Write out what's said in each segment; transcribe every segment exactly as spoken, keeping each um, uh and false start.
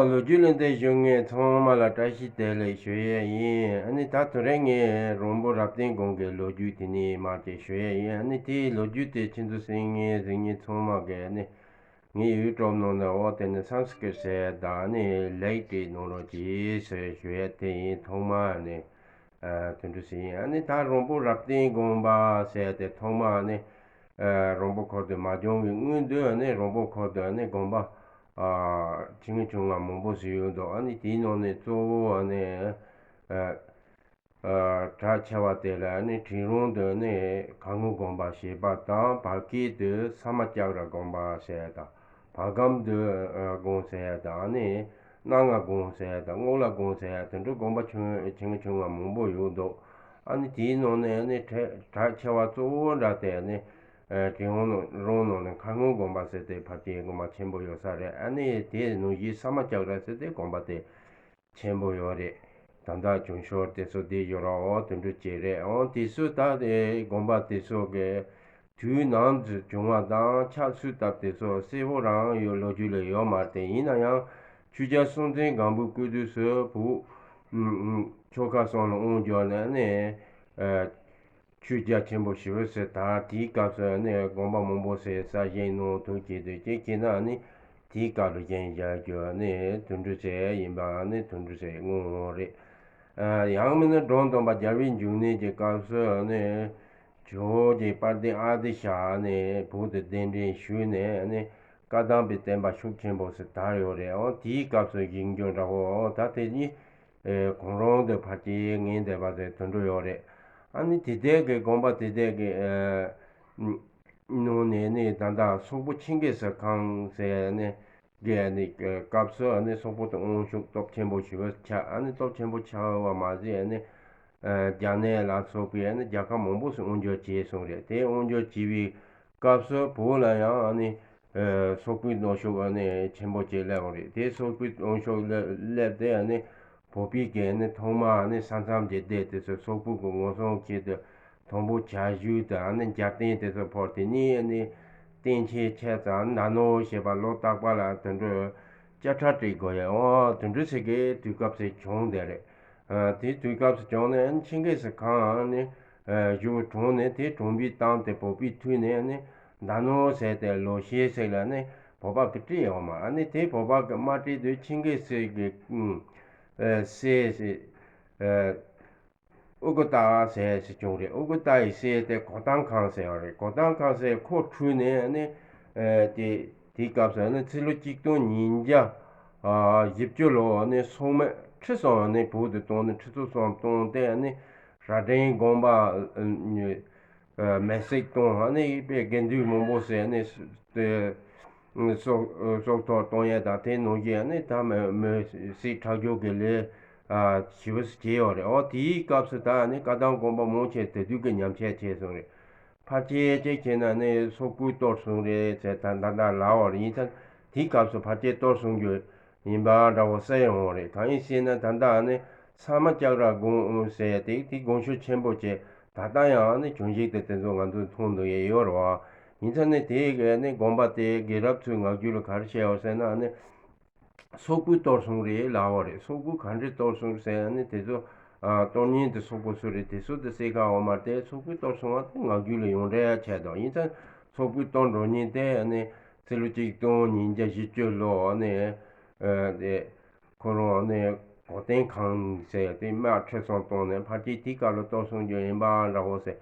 ལོ་རྒྱུས་ལ་འདི་ཞུ་མཁན་ཚང་མ་ལ་བཀྲ་ཤིས་བདེ་ལེགས་ཞུ་ཡས་ཡིན། ཨ་ནི་ད་དུས་རེ་ངས་རོང་པོ་རབ་བརྟན་དགོན་གྱི་ལོ་རྒྱུས་དེ་ནས་མར་ཅིག་ཞུ་ཡས་ཡིན། ཨ་ནི་དེའི་ལོ་རྒྱུས་དེ་ཁྱེད་ཚོ་གསན་མཁན་གཟིགས་མཁན་ཚང་མ་གིས་ཨ་ནི་ངའི་ཡུ་ཊུབ་ནང་ནས་འོ་དེ་ནི་སབ་སི་ཀེ་རེབ་བྱས་དང་ཨ་ནི་ལའིཀ་དེ་གནང་རོགས་གྱིས་ཟེར་ཞུ་ཡས་དེ་ཡིན། ཐོག་མ་ཨ་ནི་ཨ་དེ་འདྲ་ཞིག་ཡིན། ཨ་ནི་ད་རོང་པོ་རབ་བརྟན་དགོན་པ་ཟེར་དེ་ཐོག་མ་ཨ་ནི་ཨ་རོང་པོ་ཁུལ་དུ་མ་བྱུང་བའི་སྔོན་དུ་ཨ་ནི་རོང་པོ་ཁུལ་དུ་ཨ་ནི་དགོན་པ་ཨ་ཆུང་ཆུང་ང་མང་པོ་ཞིག་ཡོད་འདུག་ཨ་ནི་དེའི་ནང་ནས་གཙོ་བོ་ཨ་ནི་ཨ་ཨ་གྲགས་ཆེ་བ་དེ་ལ་ཨ་ནི་བྲིས་རུང་དུ་ཨ་ནི་མཁར་སྔོན་དགོན་པ་ཞེས་པ་དང་བར་སྐད་དུ་ས་མ་ལྕགས་ར་དགོན་པ་ཟེར་ཡ་དང་། བར་སྒམ་དུ་ཨ་དགོན་ཟེར་ཡ་དང་ཨ་ནི་སྣ་ལྔ་དགོན་ཟེར་ཡ་དང་སྔགས་བླ་དགོན་ཟེར་ཡ་དེ་འདྲ་དགོན་པ་ཆུང་ཆུང་ཆུང་ང་མང་པོ་ཡོད་འདུག་ཨ་ནི་དེའི་ནང་ནས་ཨ་ནི་གྲགས་གྲགས་ཆེ་བ་གཙོ་བོ་འདྲ་དེ་ཨ་ནི་ཨ་བྲིས་རུང་ནང་ནས་མཁར་སྔོན་དགོན་པ་ཟེར་དེ་ཕལ་ཆེར་དགོན་པ་ཆེན་པོ་ཡོད་ས་རེད། ཨ་ནི་དེའི་ནང་བཞིན་ས་མ་ལྕགས་ར་ཟེར་དེ་དགོན་པ་དེ་ཆེན་པོ་ཡོད་རེད། ད་ལྟ་བྱུང་ཞོར་དེ་ཚོ་དེ་ཡོད་ར། འོ་དེ་འདྲ་ཅིག་རེད། འོ་དེ་ཚོ་ད་དེ་དགོན་པ་དེ་ཚོ་གི་དུས་ནམ་ཚོད་བྱུང་བ་དང་ཆགས་ཚུལ་ལྟ་བུ་དེ་ཚོ་གསལ་པོ་རང་ཡོད་ལོ་རྒྱུས་ལ་ཡོད་མ་རེད། དེ་ཡིན་ན་ཡང་ཆོས་རྒྱལ་སྲོང་བཙན་སྒམ་པོའི་སྐུ་དུས་སུ་བོད་ཨུམ་ཆོལ་ཁ་གསུམ་ལ་དབང་བསྒྱུར་ནས་ནས་ཨ་ཆོས་རྒྱ་ཆེན་པོ་ཞེ་པོ་ཟེར། ད་དེའི་སྐབས་སུ་ནི་དགོན་པ་མང་པོ་ཟེར་གསར་བཞེངས་གནང་ཐུབ་ཀྱི་འདུག་ཅེས་བྱས་ན་ནི་དེའི་སྐབས་ལ་བཞེངས་བཞག་རྒྱུ་ནི་དོན་གྲུབ་ཟེར་ཡིན་པ་ནི་དོན་གྲུབ་ཟེར་དངོས་རེད། ཡང་མིན་ན་འབྲོམ་སྟོན་པ་རྒྱལ་བའི་འབྱུང་གནས་ཀྱི་སྐབས་སུ་ནི་ཇོ་བོ་རྗེ་དཔལ་ལྡན་ཨ་ཏི་ཤ་ནི་བོད་དུ་གདན་འདྲེན་ཞུས་ནས་ནི་བཀའ་གདམས་པའི་བསྟན་པ་ཤུགས་ཆེན་པོ་ཞིག་དར་ཡོད་རེད། འོ་དེའི་སྐབས་སུ་བཞེངས་རྒྱུ་འདྲ་བོ་ད་དེ་ནི། ཨེ་གོང་རོང་དུ་ཕལ་ཆེར་ངན་བསྡད་པ་དེ་དོན་འགྲོ་ཡོད་རེད། ཨ་ནི་དེ་དེ་གི་དགོན་པ་དེ་དེ་གི་ཨེ་ནང་ནས་ནི་ད་ལྟ་སོག་པོ་ཆིང་གེ་སི་ཁང་ཟེར་ནི་གི་ནི་སྐབས་སུ་ཨ་ནི་སོག་པོ་དང་དབང་ཤུགས་སྟོབས་ཆེན་པོ་ཞེ་པོ་ཆགས། ཨ་ནི་སྟོབས་ཆེན་པོ་ཆགས་པ་མ་ཟད་ཨ་ནི་ཨེ་རྒྱ་ནག་ལ་སོགས་པའི་ཨ་ནི་རྒྱལ་ཁབ་མང་པོ་ཞིག་དབང་སྒྱུར་བྱས་སོང་རེད། དེ་དབང་སྒྱུར་བྱས་པའི་སྐབས་སུ་བོད་ལ་ཡང་ཨ་ནི་ཨ་སོག་པོའི་གནོན་ཤུགས་ཨ་ནི་ཆེན་པོ་ཅིག་སླེབས་པ་རེད། དེ་སོག་པོའི་གནོན་ཤུགས་སླེབས་སླེབས་ཏེ་ཨ་ནི་བོད་པའི་གི་ཨ་ནི་ཐོག་མ་ཨ་ནི་ས་མཚམས་ཀྱི་སྡེ་དེ་ཚོ་སོག་པོ་གི་ངོ་སྲུང་ཆེད་དུ་དང་པོ་བྱ་བཞུད་དང་ཨ་ནི་རྒྱབ་རྟེན་དེ་ཚོ་ཕོར། དེ་ནས་ཨ་ནི་བརྟན་ཆེན་ཆེ་ཙང་ན་ནོ་ཞེས་པ་ལོ་རྟག་པ་ལ་དོན་གྲུབ་དཔྱ་ཁྲལ་སྤྲད་དགོས་ཡ། འོ་དོན་གྲུབ་ཟེར་གི་དུས་སྐབས་སུ་བྱུང་བསྡད་རེད། ཨ་དེ་དུས་སྐབས་སུ་བྱུང་ནས་ཨ་ནི་ཆིང་གེ་སི་ཁང་ཨ་ནི་ཨ་བཞུགས་གྲོངས་ནས་དེ་གྲོངས་པའི་གཏམ་དེ་བོད་པའི་ཐོས་ནས་ཨ་ནི་ད་ནོ་ཟེར་ཏེ་ལོ་ཤས་ཤིག་ལ་ནི་བོད་པ་གི་སྤྲད་ཡོད་མ། ཨ་ནི་དེ་བོད་པ་གི་མ་སྤྲད་དུས་ཆིང་གེ་སི་གི་ཨ་སྲས་ཨ་ཨུ་ཀུ་ཏ་ཟེར་ཞིག་བྱུང་རེད། ཨུ་ཀུ་ཏ་ཡི་སྲས་དེ་གོ་ཐང་ཁང་ཟེར་བ་རེད། གོ་ཐང་ཁང་ཟེར་ཁོ་འཁྲུས་ནས་ཨ་ནི་ཨ་དེ་དེའི་སྐབས་སུ་ཨ་ནི་ཕྱི་ལོ་གཅིག་སྟོང་ཉིས་བརྒྱ་ཨ་བཞི་བཅུ་ལོ་ཨ་ནི་སོག་མི་ཁྲི་གསུམ་ཨ་ནི་བོད་དུ་བཏང་ནས་ཁྲི་ཚོ་གསུམ་བཏང་སྟེ་ཨ་ནི་རྭ་སྒྲེང་དགོན་པ་ཨ་མེ་བསྲེགས་བཏང་། ཨ་ནི་དཔེ་དགེ་འདུན་མང་པོ་ཟེར་ཨ་ནི་དེ་སྲོག་སྲོག་ཐོག་གཏོང་ཡས་དང་དེ་ནང་བཞིན་ཨ་ནི་ད་མེ་མེ་བསྲེགས་ཁྲག་སྦྱོར་གྱི་ལས་ཨ་ཞེ་པོ་ཞིག་བྱས་ཡོད་རེད། འོ་དེའི་སྐབས་སུ་ད་ཨ་ནི་བཀའ་གདམས་དགོན་པ་མང་ཆེ་དེ་དུས་ཀྱི་ཉམས་ཆག་ཆེ་སོང་རེད། ཕལ་ཆེར་ཅིག་བྱས་ན་ནི་སོག་པོས་གཏོར་སོང་རེད་ཟེར་ད་ད་ལྟ་ལབ་པ་རེད། ཡིན་ཙང་དེའི་སྐབས་སུ་ཕལ་ཆེར་གཏོར་སོང་རྒྱུ་ཡིན་པ་འདྲ་བོ་གསལ་ཡོང་བ་རེད། གང་ཡིན་ཟེར་ན་ད་ལྟ་ནི་ས་མ་ལྕགས་ར་དགོན་ཟེར་དེ་དེ་དགོན་ཤོག་ཆེན་པོ་བྱས་ད་ལྟ་ཡང་ནི་བྱང་ཤིང་དེ་དེ་ཚོ་ང་ཚོས་མཐོང་འདུག་ཡས་ཡོད་རེད་བ། ཡིན་ཙང་ནི་དེ་གའི་ནི་དགོན་པ་དེ་རྒན་རབས་ཚོས་ངག་རྒྱུན་ལ་ག་རེ་བཤད་ཡོད་ཟེར་ན་ནི། སོག་པོས་གཏོར་སོང་རེད་ལབ་པ་རེད། སོག་པོས་ག་འདྲས་གཏོར་སོང་ཟེར་ནས་དེ་ཚོ་ཨ་གཏོར་མཁན་དེ་སོག་པོ་སུ་རེད་དེ་ཚོ་དེ་གསལ་ཁ་འོང་མ་རེད། སོག་པོས་གཏོར་སོང་བ་དེ་ངག་རྒྱུན་ལ་ཡོངས་གྲགས་ཆགས་འདུག་ཡིན་ཙང་སོག་པོས་གཏོར་འགྲོ་མཁན་དེ་ཨ་ནི་ཕྱི་ལོ་གཅིག་སྟོང་ཉིས་བརྒྱ་བཞི་བཅུ་ལོ་ཨ་ནི་ཨ་དེ་ཁོ་རང་ཨ་ནི་གོ་སྟོན་ཁང་ཟེར་དེ་དམག་ཁྲི་གསུམ་བཏང་ནས་ཕལ་ཆེར་དེའི་སྐབས་ལ་གཏོར་སོང་རྒྱུ་ཡིན་པ་འདྲ་བོ་ཟེར།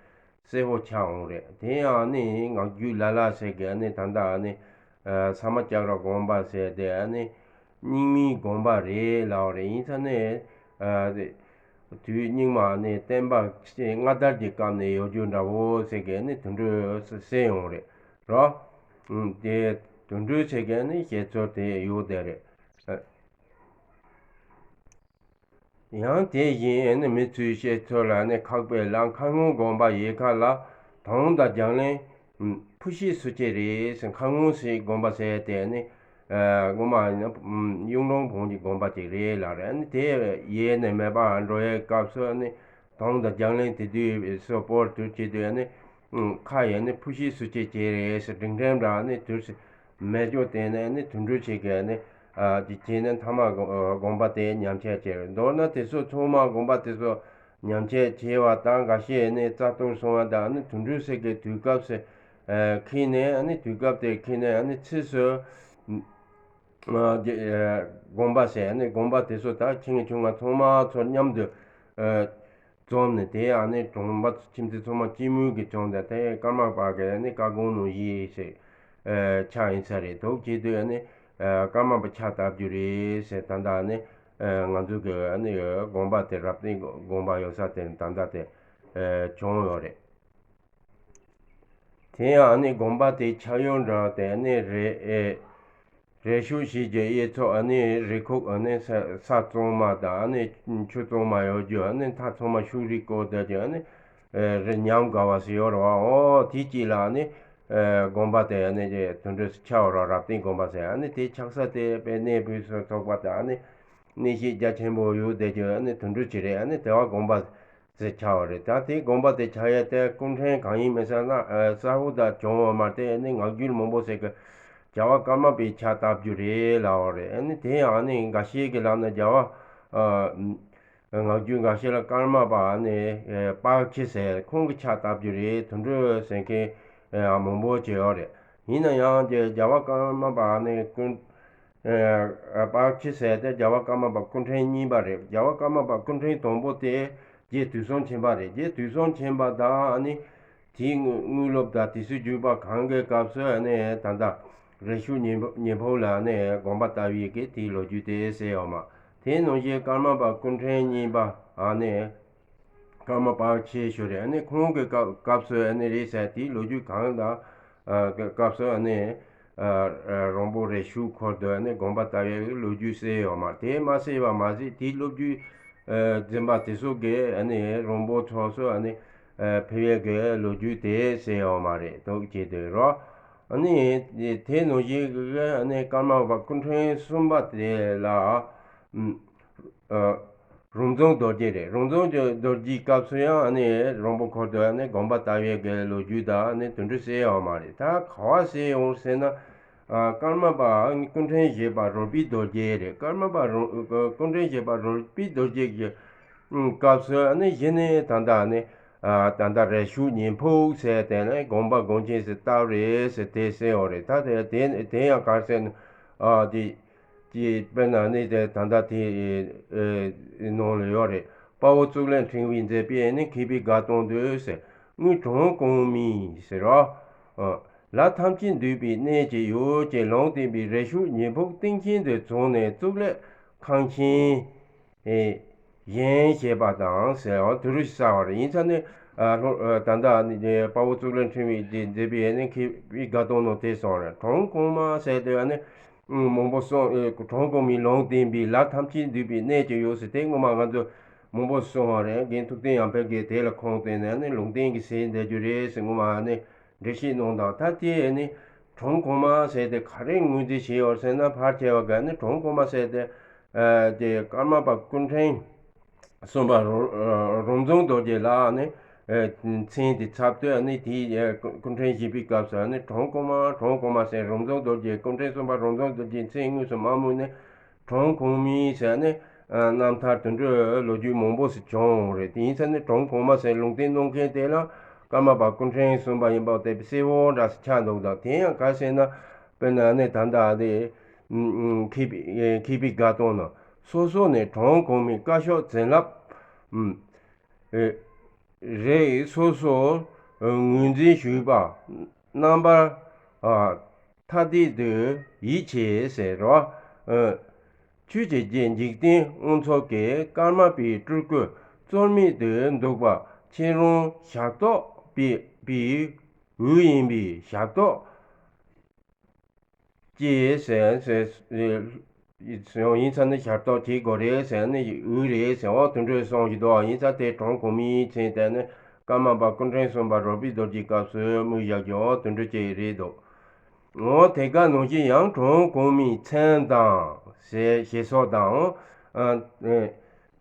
གསལ་པོ་ཆགས་འོང་རེད། དེ་ཡང་ནི་ངག་རྒྱུན་ལ་ལ་ཟེར་གི་ནི་ད་ལྟ་ནི་ཨ་ས་མ་ལྕགས་ར་དགོན་པ་ཟེར་དེ་ནི་རྙིང་མའི་དགོན་པ་རེད་ལབ་རེད། ཡིན་ཙང་ནི་ཨ་དུས་རྙིང་མ་ནི་བསྟན་པ་སྔ་དར་གྱི་སྐབས་ནས་ཡོད་རྒྱུ་འདྲ་བོ་ཟེར་གི་ནི་དོན་འགྲོ་གསལ་ཡོང་རེད་རོ། ཨུམ་དེ་དོན་འགྲོ་ཟེར་གི་ནི་བཤད་ཚུལ་དེ་ཡོད་དེ་རེད། ཡང་དེ་བཞིན་ནི་མི་ཚོས་བཤད་ཚུལ་ལ་ནི་ཁག་པའི་ལ་མཁར་སྔོན་དགོན་པ་ཡལ་ག་ལ་དུང་དང་རྒྱང་ལིང་། ཕུ་ཤི་སུ་ཆེ་རེད་ཟེར། མཁར་སྔོན་ཟེར་དགོན་པ་ཟེར་དེ་ནི་ངོ་མ་གཡུང་དྲུང་བོན་གྱི་དགོན་པ་ཅིག་རེད་ལབ་རེད། ནི་དེ་ཡལ་ནས་མེད་པ་འགྲོ་ཡའི་སྐབས་སུ་ནི་དུང་དང་རྒྱང་ལིང་དེ་དུས་སུ་སྤོར་དུས་ཆེ་དུས་ནི། ཁ་ཡ་ནི་ཕུ་ཤི་སུ་ཆེ་ཆེ་རེད་ཟེར། སྒྲིང་ཁྲིམས་ར་ནི་དུས་སུ་མེ་སྒྱོགས་བསྟན་ནས་ནི་དུད་འགྲོ་ཆེ་གས་ནི་ ཨ་དེ་བྱས་ནས་མཐའ་མ་དགོ- ཨ་དགོངས་པ་དེ་ཉམས་ཆག་བྱས། མདོར་ན་དེ་ཚོ་ཚང་མ་དགོངས་པ་དེ་ཚོ་ཉམས་ཆག་བྱས་པ་དང་། འགའ་ཤས་ནི་རྩ་གཏོར་སོང་བ་དང་། ཨ་ནི་དུད་འགྲོ་ཟེར་གི་དུས་སྐབས་སུ་ཨ་འཁེལ་ནས། ཨ་ནི་དུས་སྐབས་དེར་འཁེལ་ནས། ཨ་ནི་ཚིགས་སུ་ཨ་དེ་ཨ་དགོངས་པ་ཟེར། ཨ་ནི་དགོངས་པ་དེ་ཚོ་ད་ཆེ་ཆུང་ང་ཚང་མ་ཚོ་མཉམ་དུ་ཨ་འཛོམས་ནས། དེ་ཨ་ནི་གྲོང་པ་ཁྱིམ་མཚེས་ཚང་མ་སྐྱིད་མོས་ཀྱིས་བྱུང་སྟེ། དེ་ཀརྨ་པ་གི་ཨ་ནི་བཀའ་དགོངས་ནང་བཞིན་ཞིག་ཨ་ཆགས་ཡིན་ས་རེད། དེ་བྱེད་དུས་ཨ་ནི་ཨ་ཀརྨ་པ་ཕྱག་བཏབ་རྒྱུ་རེད་ཟེར། ད་ལྟ་ཨ་ནི་ཨ་ང་ཚོ་གི་ཨ་ནི་དགོངས་པ་དེ། རབ་བརྟན་དགོངས་པ་ཡོད་ས་དེ་ད་ལྟ་དེ་ཨ་བྱུང་ཡོད་རེད། དེ་ཡང་ཨ་ནི་དགོངས་པ་དེ་ཆགས་ཡུལ་འདྲ་དེ་ཨ་ནི་རེ་ཨེ་རེ་ཞུ་བྱེད་རྒྱུ་གཡས་ཕྱོགས་ཨ་ནི་རི་ཁུག་ཨ་ནི་ས་ས་གཙང་མ་དང་། ཨ་ནི་ཆུ་གཙང་མ་ཡོད་རྒྱུ། ཨ་ནི་མཐའ་ཚང་མ་ཤུག་རིས་བསྐོར་བསྡད་རྒྱུ། ཨ་ནི་ཨེ་རི་ཉམས་དགའ་བ་ཞིག་ཡོད་རེད་བ། འོ་དེ་གཅིག་ལ་ཨ་ནི་ཨེ་དགོངས་པ་དེ་ཨ་ནི་དེ་དུད་འགྲོ་ཆགས་ཡོད་རེད། རབ་བརྟན་དགོངས་པ་ཟེར། ཨ་ནི་དེ་ཆགས་ས་དེ་དཔལ་གནས་ཕུན་སུམ་ཚོགས་པ་དང་། ཨ་ནི་གནས་བཤད་རྒྱ་ཆེན་པོ་ཡོད་བསྡད་རྒྱུ། ཨ་ནི་དུད་འགྲོ་ཅིག་རེད། ཨ་ནི་དེ་བ་དགོངས་པ་ཟེར་ཆགས་པ་རེད། ད་དེའི་དགོངས་པ་དེ་ཆགས་ཡས་དེ་སྐུ་ཕྲེང་གང་ཡིན་མིན་ཟེར་ན། ཨ་གསལ་པོ་ད་བྱུང་བ་མ་རེད་དེ། ཨ་ནི་ངག་རྒྱུན་མང་པོ་ཟེར་གི་རྒྱལ་བ་ཀརྨ་པའི་ཕྱག་བཏབ་རྒྱུ་རེད་ལབ་པ་རེད། ཨ་ནི་དེ་ཡང་ཨ་ནི་འགའ་ཤས་ཀྱིས་ལབ་ན། རྒྱལ་བ་ཨ་ངག་རྒྱུན་འགའ་ཤས་ལ་ཀརྨ་པ་ཨ་ནི་ཨ་དཔལ་ཆེ་ཟེར། ཁོང་གི་ཕྱག་བཏབ་རྒྱུ་རེད། དུད་འགྲོ་ཟེར་མཁན་ཨ་མང་པོ་ཅིག་ཡོད་རེད། ཡིན་ན་ཡང་རྒྱལ་བ་ཀརྨ་པ་ཨ་ནི་སྐུ་ཨ་དཔལ་ཆེ་ཟེར་དེ་རྒྱལ་བ་ཀརྨ་པ་སྐུ་ཕྲེང་གཉིས་པ་རེད། རྒྱལ་བ་ཀརྨ་པ་སྐུ་ཕྲེང་དང་པོ་དེ་རྗེ་དུས་གསུམ་མཁྱེན་པ་རེད། རྗེ་དུས་གསུམ་མཁྱེན་པ་དང་། ཨ་ནི་དེའི་དངོས་དངོས་སློབ་དང་དེ་ཚོའི་བརྒྱུད་པ་གང་གི་སྐབས་སུ་ཨ་ནི་ད་ལྟ་རེ་ཞུ་ཉི་ཉི་ཕུག་ལ་ཨ་ནི་དགོངས་པ་བཏབ་ཡས་ཀྱི་དེའི་ལོ་རྒྱུས་དེ་གསལ་ཡོད་མ། དེ་ནང་བཞིན་ཀརྨ་པ་སྐུ་ཕྲེང་གཉིས་པ་ཨ་ནི་ཀརྨ་པ་ཆེ་ཤོས་རེད། ཨ་ནི་ཁོང་གི་སྐབས་སྐབས་སུ་ཨ་ནི་རེད་ཟེར། དེའི་ལོ་རྒྱུས་གང་དང་ཨ་སྐབས་སུ་ཨ་ནི་ཨ་ཨ་རོང་པོ་རེ་ཞུ་འཁོར་དུ་ཨ་ནི་དགོངས་པ་བཏབ་ཡས་ལོ་རྒྱུས་གསལ་ཡོད་མ་རེད། དེ་མ་གསལ་བ་མ་ཟད། དེའི་སློབ་བརྒྱུད་ཨ་འཛིན་པ་དེ་ཚོ་གིས་ཨ་ནི་རོང་པོ་ཕྱོགས་སུ་ཨ་ནི་ཨ་ཕེབས་ཡས་ཀྱི་ལོ་རྒྱུས་དེ་གསལ་ཡོད་མ་རེད། དེ་བྱེད་དུས་རོ། ཨ་ནི་དེ་ནང་བཞིན་གྱི་ཨ་ནི་ཀརྨ་པ་སྐུ་ཕྲེང་གསུམ་པ་དེ་ལ་ཨ་ཨ་རོང་ཙོང་རྡོ་རྗེ་རེད། རོང་ཙོང་རྡོ་རྗེའི་སྐབས་སུ་ཡང་ཨ་ནི་རོང་པོ་འཁོར་དུ་ཨ་ནི་དགོངས་པ་བཏབ་ཡས་ཀྱི་ལོ་རྒྱུས་དང་ཨ་ནི་དེ་འདྲ་གསལ་ཡོད་མ་རེད། ད་ག་བ་གསལ་ཡོང་ཟེར་ན། ཨ་ཀརྨ་པ་སྐུ་ཕྲེང་བཞི་པ་རོལ་པའི་རྡོ་རྗེ་རེད། ཀརྨ་པ་རོ་སྐུ་ཕྲེང་བཞི་པ་རོལ་པའི་རྡོ་རྗེ་གི་སྐབས་སུ་ཨ་ནི་གཞི་ནས་ད་ལྟ་ཨ་ནི་ཨ་ད་ལྟ་རེ་ཞུ་ཉི་ཕུག་ཟེར་དེ་ནས་དགོངས་པ་དགོངས་ཆེན་ཟེར་བཏབ་རེད་ཟེར་དེ་གསལ་ཡོད་རེད། ད་དེ་དེ་དེ་ཡང་ག་རེ་ཟེར་ན། ཨ་དེ་ཀྱི་དཔེར་ན་ནི་དེ་ད་ལྟ་དེ་ཨེ་ནང་ལ་ཡོད་རེད། དཔའ་བོ་གཙུག་ལག་ཕྲེང་བས་མཛད་པའི་ནི་མཁས་པའི་དགའ་སྟོན་དུ་ཟེར། དངུལ་གྲངས་གོང་མའི་ཟེར་རོ། ཨ་ལ་ཐམས་ཅད་འདུས་པའི་གནས་ཀྱི་ཡུལ་གྱི་ལུང་བསྟན་པའི་རེ་ཞུ་ཉི་ཕུག་སྟེང་ཆེན་དུ་བྱོན་ནས་གཙུག་ལག་ཁང་ཆེན་ཨེ་བཞེངས་བྱས་པ་དང་ཟེར། འོ་དེ་རུ་ས་བར་ཡིན་ཙང་ནི། ཨ་ལྷོ་ཨ་ད་ལྟ་ནི་དཔའ་བོ་གཙུག་ལག་ཕྲེང་བས་དེ་མཛད་པའི་ནི་མཁས་པའི་དགའ་སྟོན་ནང་དེ་སོང་རེད། གྲངས་གོང་མ་ཟེར་དུས་ནི། མང་པོ་གསུངས། ཨེ་གྲངས་གོང་མའི་ལུང་བསྟན་པའི་ལ་ཐམས་ཅད་འདུས་པའི་གནས་ཀྱི་ཡུལ་ཟེར་དེ་སྔོན་མ་ང་ཚོ་མང་པོ་གསུངས་པ་རེད། རྒན་ཐུབ་བསྟན་ཡར་འཕེལ་གྱིས་དེ་ལ་ཁུངས་བཏོན་ནས་ནི་ལུང་བསྟན་གྱི་ཟེར་འདི་རྒྱུ་རེད་ཟེར་སྔོན་མ་ནི་འགྲེལ་བཤད་གནང་དང་། ད་དེ་ནི་གྲངས་གོང་མ་ཟེར་དེ་ག་རེ་ངོས་འཛིན་བྱས་ཡོད་ཟེར་ན། ཕལ་ཆེ་བ་ག་ནི་གྲངས་གོང་མ་ཟེར་དེ་ཨ་དེ་ཀརྨ་པ་སྐུ་ཕྲེང་གསུམ་པ་རོ་རོང་ཙོང་རྡོ་རྗེ་ལ་ནི་ཨེ་མཚན་དེ་ཚབ་ཏུ་ནི་དེའི་ཨེ་སྐུ་ཕྲེང་བཞི་པའི་སྐབས་སུ་ནི་གྲངས་གོང་མ་གྲངས་གོང་མ་ཟེར། རོང་ཙོང་རྡོ་རྗེ་སྐུ་ཕྲེང་གསུམ་པ་རོང་ཙོང་རྡོ་རྗེའི་མཚན་དངོས་སུ་མ་སྨོས་ནས་གྲངས་གོང་མའི་ཟེར་ནི་ཨ་རྣམ་ཐར་དེ་འདྲའི་ལོ་རྒྱུས་མང་པོ་ཞིག་བྱུང་རེད། དེ་ཡིན་ཙང་ནི་གྲངས་གོང་མ་ཟེར་ལུང་བསྟན་གནང་མཁན་དེ་ལ་ཀརྨ་པ་སྐུ་ཕྲེང་གསུམ་པ་ཡིན་པ་དེ་གསལ་བོ་འདྲ་ཞིག་ཆགས་འདུག་ད་དེ་ཡང་ག་ཟེར་ན། དཔེར་ན་ནི་ད་ལྟ་དེ་མཁས་པའི་མཁས་པའི་དགའ་སྟོན་ནང་སོ་སོ་ནས་གྲངས་གོང་མའི་བཀའ་ཤོག་བྱིན་རླབས་རེ་སོ་སོར་ངོས་འཛིན་ཞུས་པ་རྣམ་པར་ཐ་དད་དུ་ཡིད་ཆེས་ཟེར་རོ། ཆོས་ཀྱི་རྗེ་འཇིག་རྟེན་དབང་ཕྱུག་གིས་ཀརྨ་པའི་སྤྲུལ་སྐུ་རྩོལ་མེད་དུ་འདུག་པ་ཁྱེད་རང་ཞབས་ཏོག་པའི་པའི་འོས་ཡིན་པའི་ཞབས་ཏོག་ཅེས་ཟེར་ཟེར། ཡིན་ཙང་ནི་ཞབས་ཏོག་བྱེད་དགོས་རེད་ཟེར་ནི་འོས་རེད་ཟེར། འོ་དེ་འདྲ་གསུངས་ཀྱི་འདུག་ཡིན་ཙང་དེ་གྲངས་གོང་མའི་མཚན་དེ་ནི་ཀརྨ་པ་སྐུ་ཕྲེང་གསུམ་པ་རོལ་པའི་རྡོ་རྗེའི་སྐབས་སུ་སྨོས་བཞག་རྒྱུ་འོ་དེ་འདྲ་ཅིག་རེད་འདུག་འོ་དེ་ག་ནང་བཞིན་ཡང་གྲངས་གོང་མའི་མཚན་དང་ཞེས་ཞེས་སོགས་དང་། ཨ་ཨ་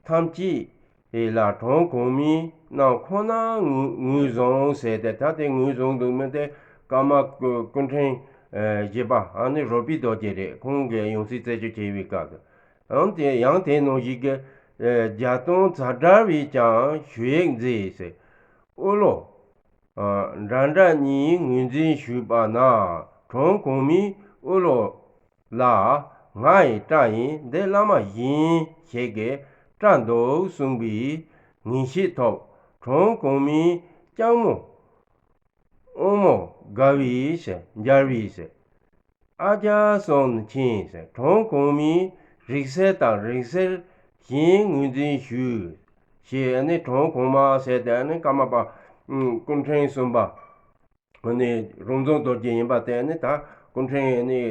ཐམས་ཅད་ལ་གྲངས་གོང་མའི་རྣམས་ཁོ་ན་ངོས་ངོས་བཟུང་ཟེར་ཏེ། ད་དེ་ངོས་བཟུང་འདུག་མི་དེ་ཀརྨ་སྐུ་སྐུ་ཕྲེང་ བཞི་པ་ཨ་ནི་རོལ་པའི་རྡོ་རྗེ་རེད། ཁོང་གིས་ཡང་སྲིད་རྩད་གཅོད་བྱས་པའི་སྐབས་སུ་ཡང་དེ་ཡང་དེ་ནང་བཞིན་གྱི་བརྒྱ་སྟོང་ཚ་དྲ་བས་ཀྱང་ཞུ་ཡིག་མཛད་ཟེར། དབུ་ལོ། འདྲ་འདྲ་གཉིས་ངོས་འཛིན་ཞུས་པ་ན། གྲོངས་གོང་མའི་དབུ་ལོ་ལ། ང་ཡི་སྐྲ་ཡིན་འདི་བླ་མ་བཞིན་ཞིག་གི་སྐྲ་འདུག་གསུངས་པའི་ངེས་ཤེས་ཐོབ། གྲོངས་གོང་མའི་ལྕགས་མོ་དབང་མོ་དགའ་བའི་ཞེས་འབྱར་བའི་ཞེས། ཨ་ཅག་སོང་ནས་ཕྱིན་ཟེར། གྲོངས་གོང་མའི་རིག་གསལ་དང་རིག་གསལ་གཞན་ངོས་འཛིན་ཞུས། ཞེས་ནི་གྲོངས་གོང་མ་ཟེར་ཏེ་ནི་ཀརྨ་པ་སྐུ་ཕྲེང་གསུམ་པ་ནི་རོང་ཟོམ་རྡོ་རྗེ་ཡིན་པ་དེ་ནི་ད་སྐུ་ཕྲེང་ནི་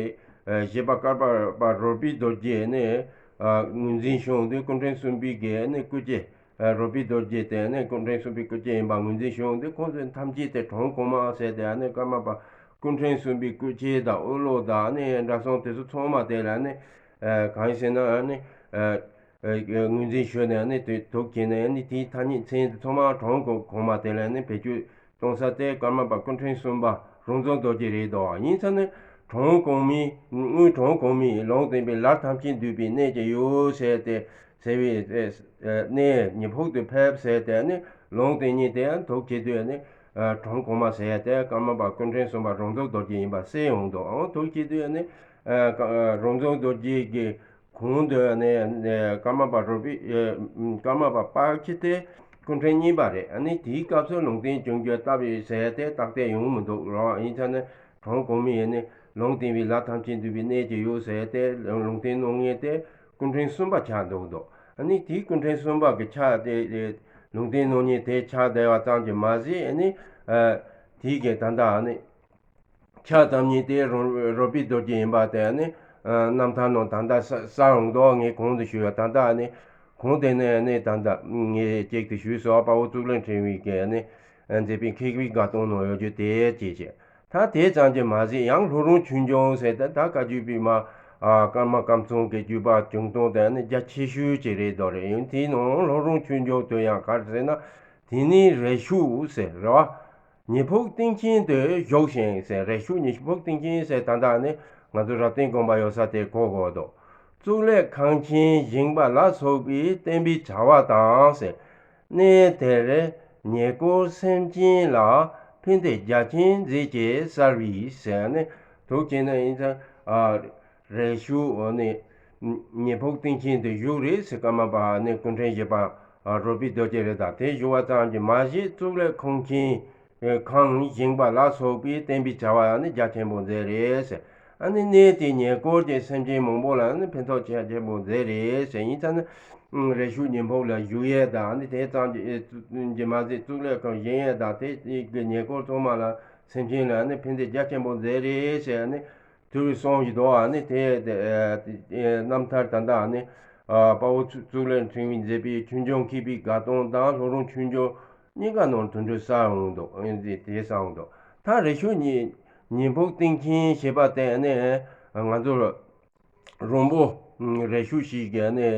བཞི་པ་ཀརྨ་པ་རོལ་པའི་རྡོ་རྗེ་ནི་ངོས་འཛིན་བྱུང་དུས་སྐུ་ཕྲེང་གསུམ་པའི་གི་ནི་སྐུ་སྐྱེ། རོལ་པའི་རྡོ་རྗེ་དེ་ནི་སྐུ་ཕྲེང་གསུམ་པའི་སྐུ་སྐྱེ་ཡིན་པ་ངོས་འཛིན་བྱུང་དུས་ཁོང་ཚོས་ཐམས་ཅད་དེ་གྲོངས་གོང་མ་ཟེར་ཏེ་ནི་ཀརྨ་པ་སྐུ་ཕྲེང་གསུམ་པའི་སྐུ་སྐྱེ་དང་དབུ་ལོ་དང་ནི་འདྲ་སོང་དེ་ཚོ་ཚང་མ་དེ་ལ་ནི་གང་ཡིན་ཟེར་ན་ནི་ངོས་འཛིན་ཞུས་ནས་ནི་དུ་དུག་བྱས་ནས་ནི་དེའི་ཐ་སྙད་མཚན་དེ་ཚང་མ་གྲོངས་གོང་མ་དེ་ལ་ནི་བེད་སྤྱོད་གཏོང་ས་དེ་ཀརྨ་པ་སྐུ་ཕྲེང་གསུམ་པ་རོང་ཟོམ་རྡོ་རྗེ་རེད་དོ། ཡིན་ཙང་ནི་གྲོངས་གོང་མའི་དངོས་གྲོངས་གོང་མའི་ལུང་བསྟན་པའི་ལར་ཐམས་ཅད་འདུས་པའི་གནས་ཀྱི་ཡུལ་ཟེར་ཏེ་ཟེར་བའི་གནས་ཉི་ཕུག་ཏུ་ཕེབས་ཟེར་ཏེ་ནི་ལུང་བསྟན་ཉིད་དེ་ཡང་དུག་བྱེད་དུས་ནི་གྲོངས་གོང་མ་ཟེར་ཏེ་ཀརྨ་པ་སྐུ་ཕྲེང་གསུམ་པ་རོང་ཟོམ་རྡོ་རྗེ་ཡིན་པ་གསལ་འོང་དོ། འོང་དུག་བྱེད་དུས་ནི་རོང་ཟོམ་རྡོ་རྗེ་གི་གོང་དུ་ནས་ཀརྨ་པ་རོལ་པའི་ཀརྨ་པ་དཔལ་ཁྱི་དེ་སྐུ་ཕྲེང་གཉིས་པ་རེད། ཨ་ནི་དེའི་སྐབས་སུ་ལུང་བསྟན་བྱུང་རྒྱུ་ལྟ་བུའི་ཟེར་ཏེ་རྟགས་གཏད་ཡོང་མི་འདུག་རོགས། ཡིན་ཙང་ནི་གྲོངས་གོང་མའི་ནི་ལུང་བསྟན་པའི་ལར་ཐམས་ཅད་འདུས་པའི་གནས་ཀྱི་ཡུལ་ཟེར་ཏེ་ལུང་བསྟན་གནང་མཁན་དེ་སྐུ་ཕྲེང་གསུམ་པ་ཆགས་འདུག་འདུག་ཨ་ནི་དེའི་སྐུ་ཕྲེང་གསུམ་པ་གི་ཆ་དེ་ལུང་བསྟན་གནང་མཁན་དེ་ཆགས་བསྡད་པ་ཙམ་གྱིས་མ་ཟད་ཨ་ནི་དེའི་གི་ད་ལྟ་ཨ་ནི། ཆ་ཙམ་ཉིད་དེ་རོ་རོལ་པའི་རྡོ་རྗེ་ཡིན་པ་དེ་ནི་རྣམ་ཐར་ནང་ད་ལྟ་གསལ་འོང་དོ། ངས་གོང་དུ་ཞུས་པ་ད་ལྟ་ནི་གོང་དེ་ནས་ནི་ད་ལྟ་ངས་གཅིག་ཏུ་ཞུས་སོ། དཔའ་བོ་གཙུག་ལག་ཕྲེང་བའི་གི་ནི་མཛད་པའི་མཁས་པའི་དགའ་སྟོན་ནང་ཡོད་རྒྱུ་དེ་ཅེས་བྱས། ད་དེ་ཙམ་གྱིས་མ་ཟད་ཡང་ལྷོ་རོང་ཆོས་འབྱུང་ཟེར་ཏེ་ད་བཀའ་བརྒྱུད་པའི་མ་ཀརྨ་ཀམ་ཚང་གི་བརྒྱུད་པ་བྱུང་སྟངས་དེ་ནི་རྒྱ་ཆེ་ཤོས་ཅིག་རེད་དོ། རེད། ཡིན་དེའི་ནང་ལྷོ་རོང་ཆོས་འབྱུང་དུ་ཡང་ག་རེ་ཟེར་ན་དེ་ནི་རས་ཤུག་ཟེར་རེད་བ། ཉི་ཕུག་སྟེང་ཆེན་དུ་བཞུགས་ཤིང་ཟེར། རས་ཤུག་ཉི་ཕུག་སྟེང་ཆེན་ཟེར་ད་ལྟ་ནི་ང་ཚོ་རབ་བརྟན་དགོན་པ་ཡོད་ས་དེ་གོ་དགོས་འདུག་གཙུག་ལག་ཁང་ཆེན་བཞེངས་པ་ལ་སོགས་པའི་བསྟན་པའི་བྱ་བ་དང་ཟེར། གནས་དེར་ཉེ་འཁོར་སེམས་ཅན་ལ་ཕན་བདེ་རྒྱ་ཆེན་མཛད་ཅེས་གསལ་བས་ཟེར་ནས་དུག་བྱས་ན་ཡིན་ཙང་། རས་ཤུག་ནི་ཉི་ཕུག་སྟེང་ཆེན་དུ་བཞུགས་རེད་ཟེར། ཀརྨ་པ་ནི་སྐུ་ཕྲེང་བཞི་པ་རོལ་པའི་རྡོ་རྗེ་རེད། ད་དེ་བཞུགས་པ་ཙམ་གྱིས་མ་ཟད་གཙུག་ལག་ཁང་ཆེན་ཁང་བཞེངས་པ་ལ་སོགས་པའི་བསྟན་པའི་བྱ་བ་ནི་རྒྱ་ཆེན་པོ་མཛད་རེད་ཟེར། ཨ་ནི་གནས་དེའི་ཉེ་འཁོར་གྱི་སེམས་ཅན་མང་པོ་ལ་ནི་ཕན་ཐོགས་རྒྱ་ཆེན་པོ་མཛད་རེད་ཟེར། ཡིན་ཙང་ནི་རས་ཤུག་ཉི་ཕུག་ལ་བཞུགས་ཡས་དང་ནི་དེ་ཙམ་གྱིས་མ་ཟད་གཙུག་ལག་ཁང་བཞེངས་ཡས་དང་དེ་གི་ཉེ་འཁོར་ཚང་མ་ལ་སེམས་ཅན་ལ་ནི་ཕན་བདེ་རྒྱ་ཆེན་པོ་མཛད་རེད་ཟེར་ནི། དུས་གསུང་གི་དོ། ཨ་ནི་དེ་རྣམ་ཐར་ད་ལྟ་ཨ་ནི་དཔའ་བོ་གཙུག་ལག་ཕྲེང་བས་མཛད་པའི་ཆོས་འབྱུང་མཁས་པའི་དགའ་སྟོན་དང་ལྷོ་རོང་ཆོས་འབྱུང་གཉིས་ཀ་ནང་དུ་འགྲོ་ས་འོང་འདུག་དེ་ས་འོང་འདུག་ད་རས་ཤུག་ཉི་ཉི་ཕུག་སྟེང་ཆེན་ཞེས་པ་དེ་ཨ་ནི་ང་ཚོ་རོང་པོ་རས་ཤུག་ཞིག་གི་ཨ་ནི་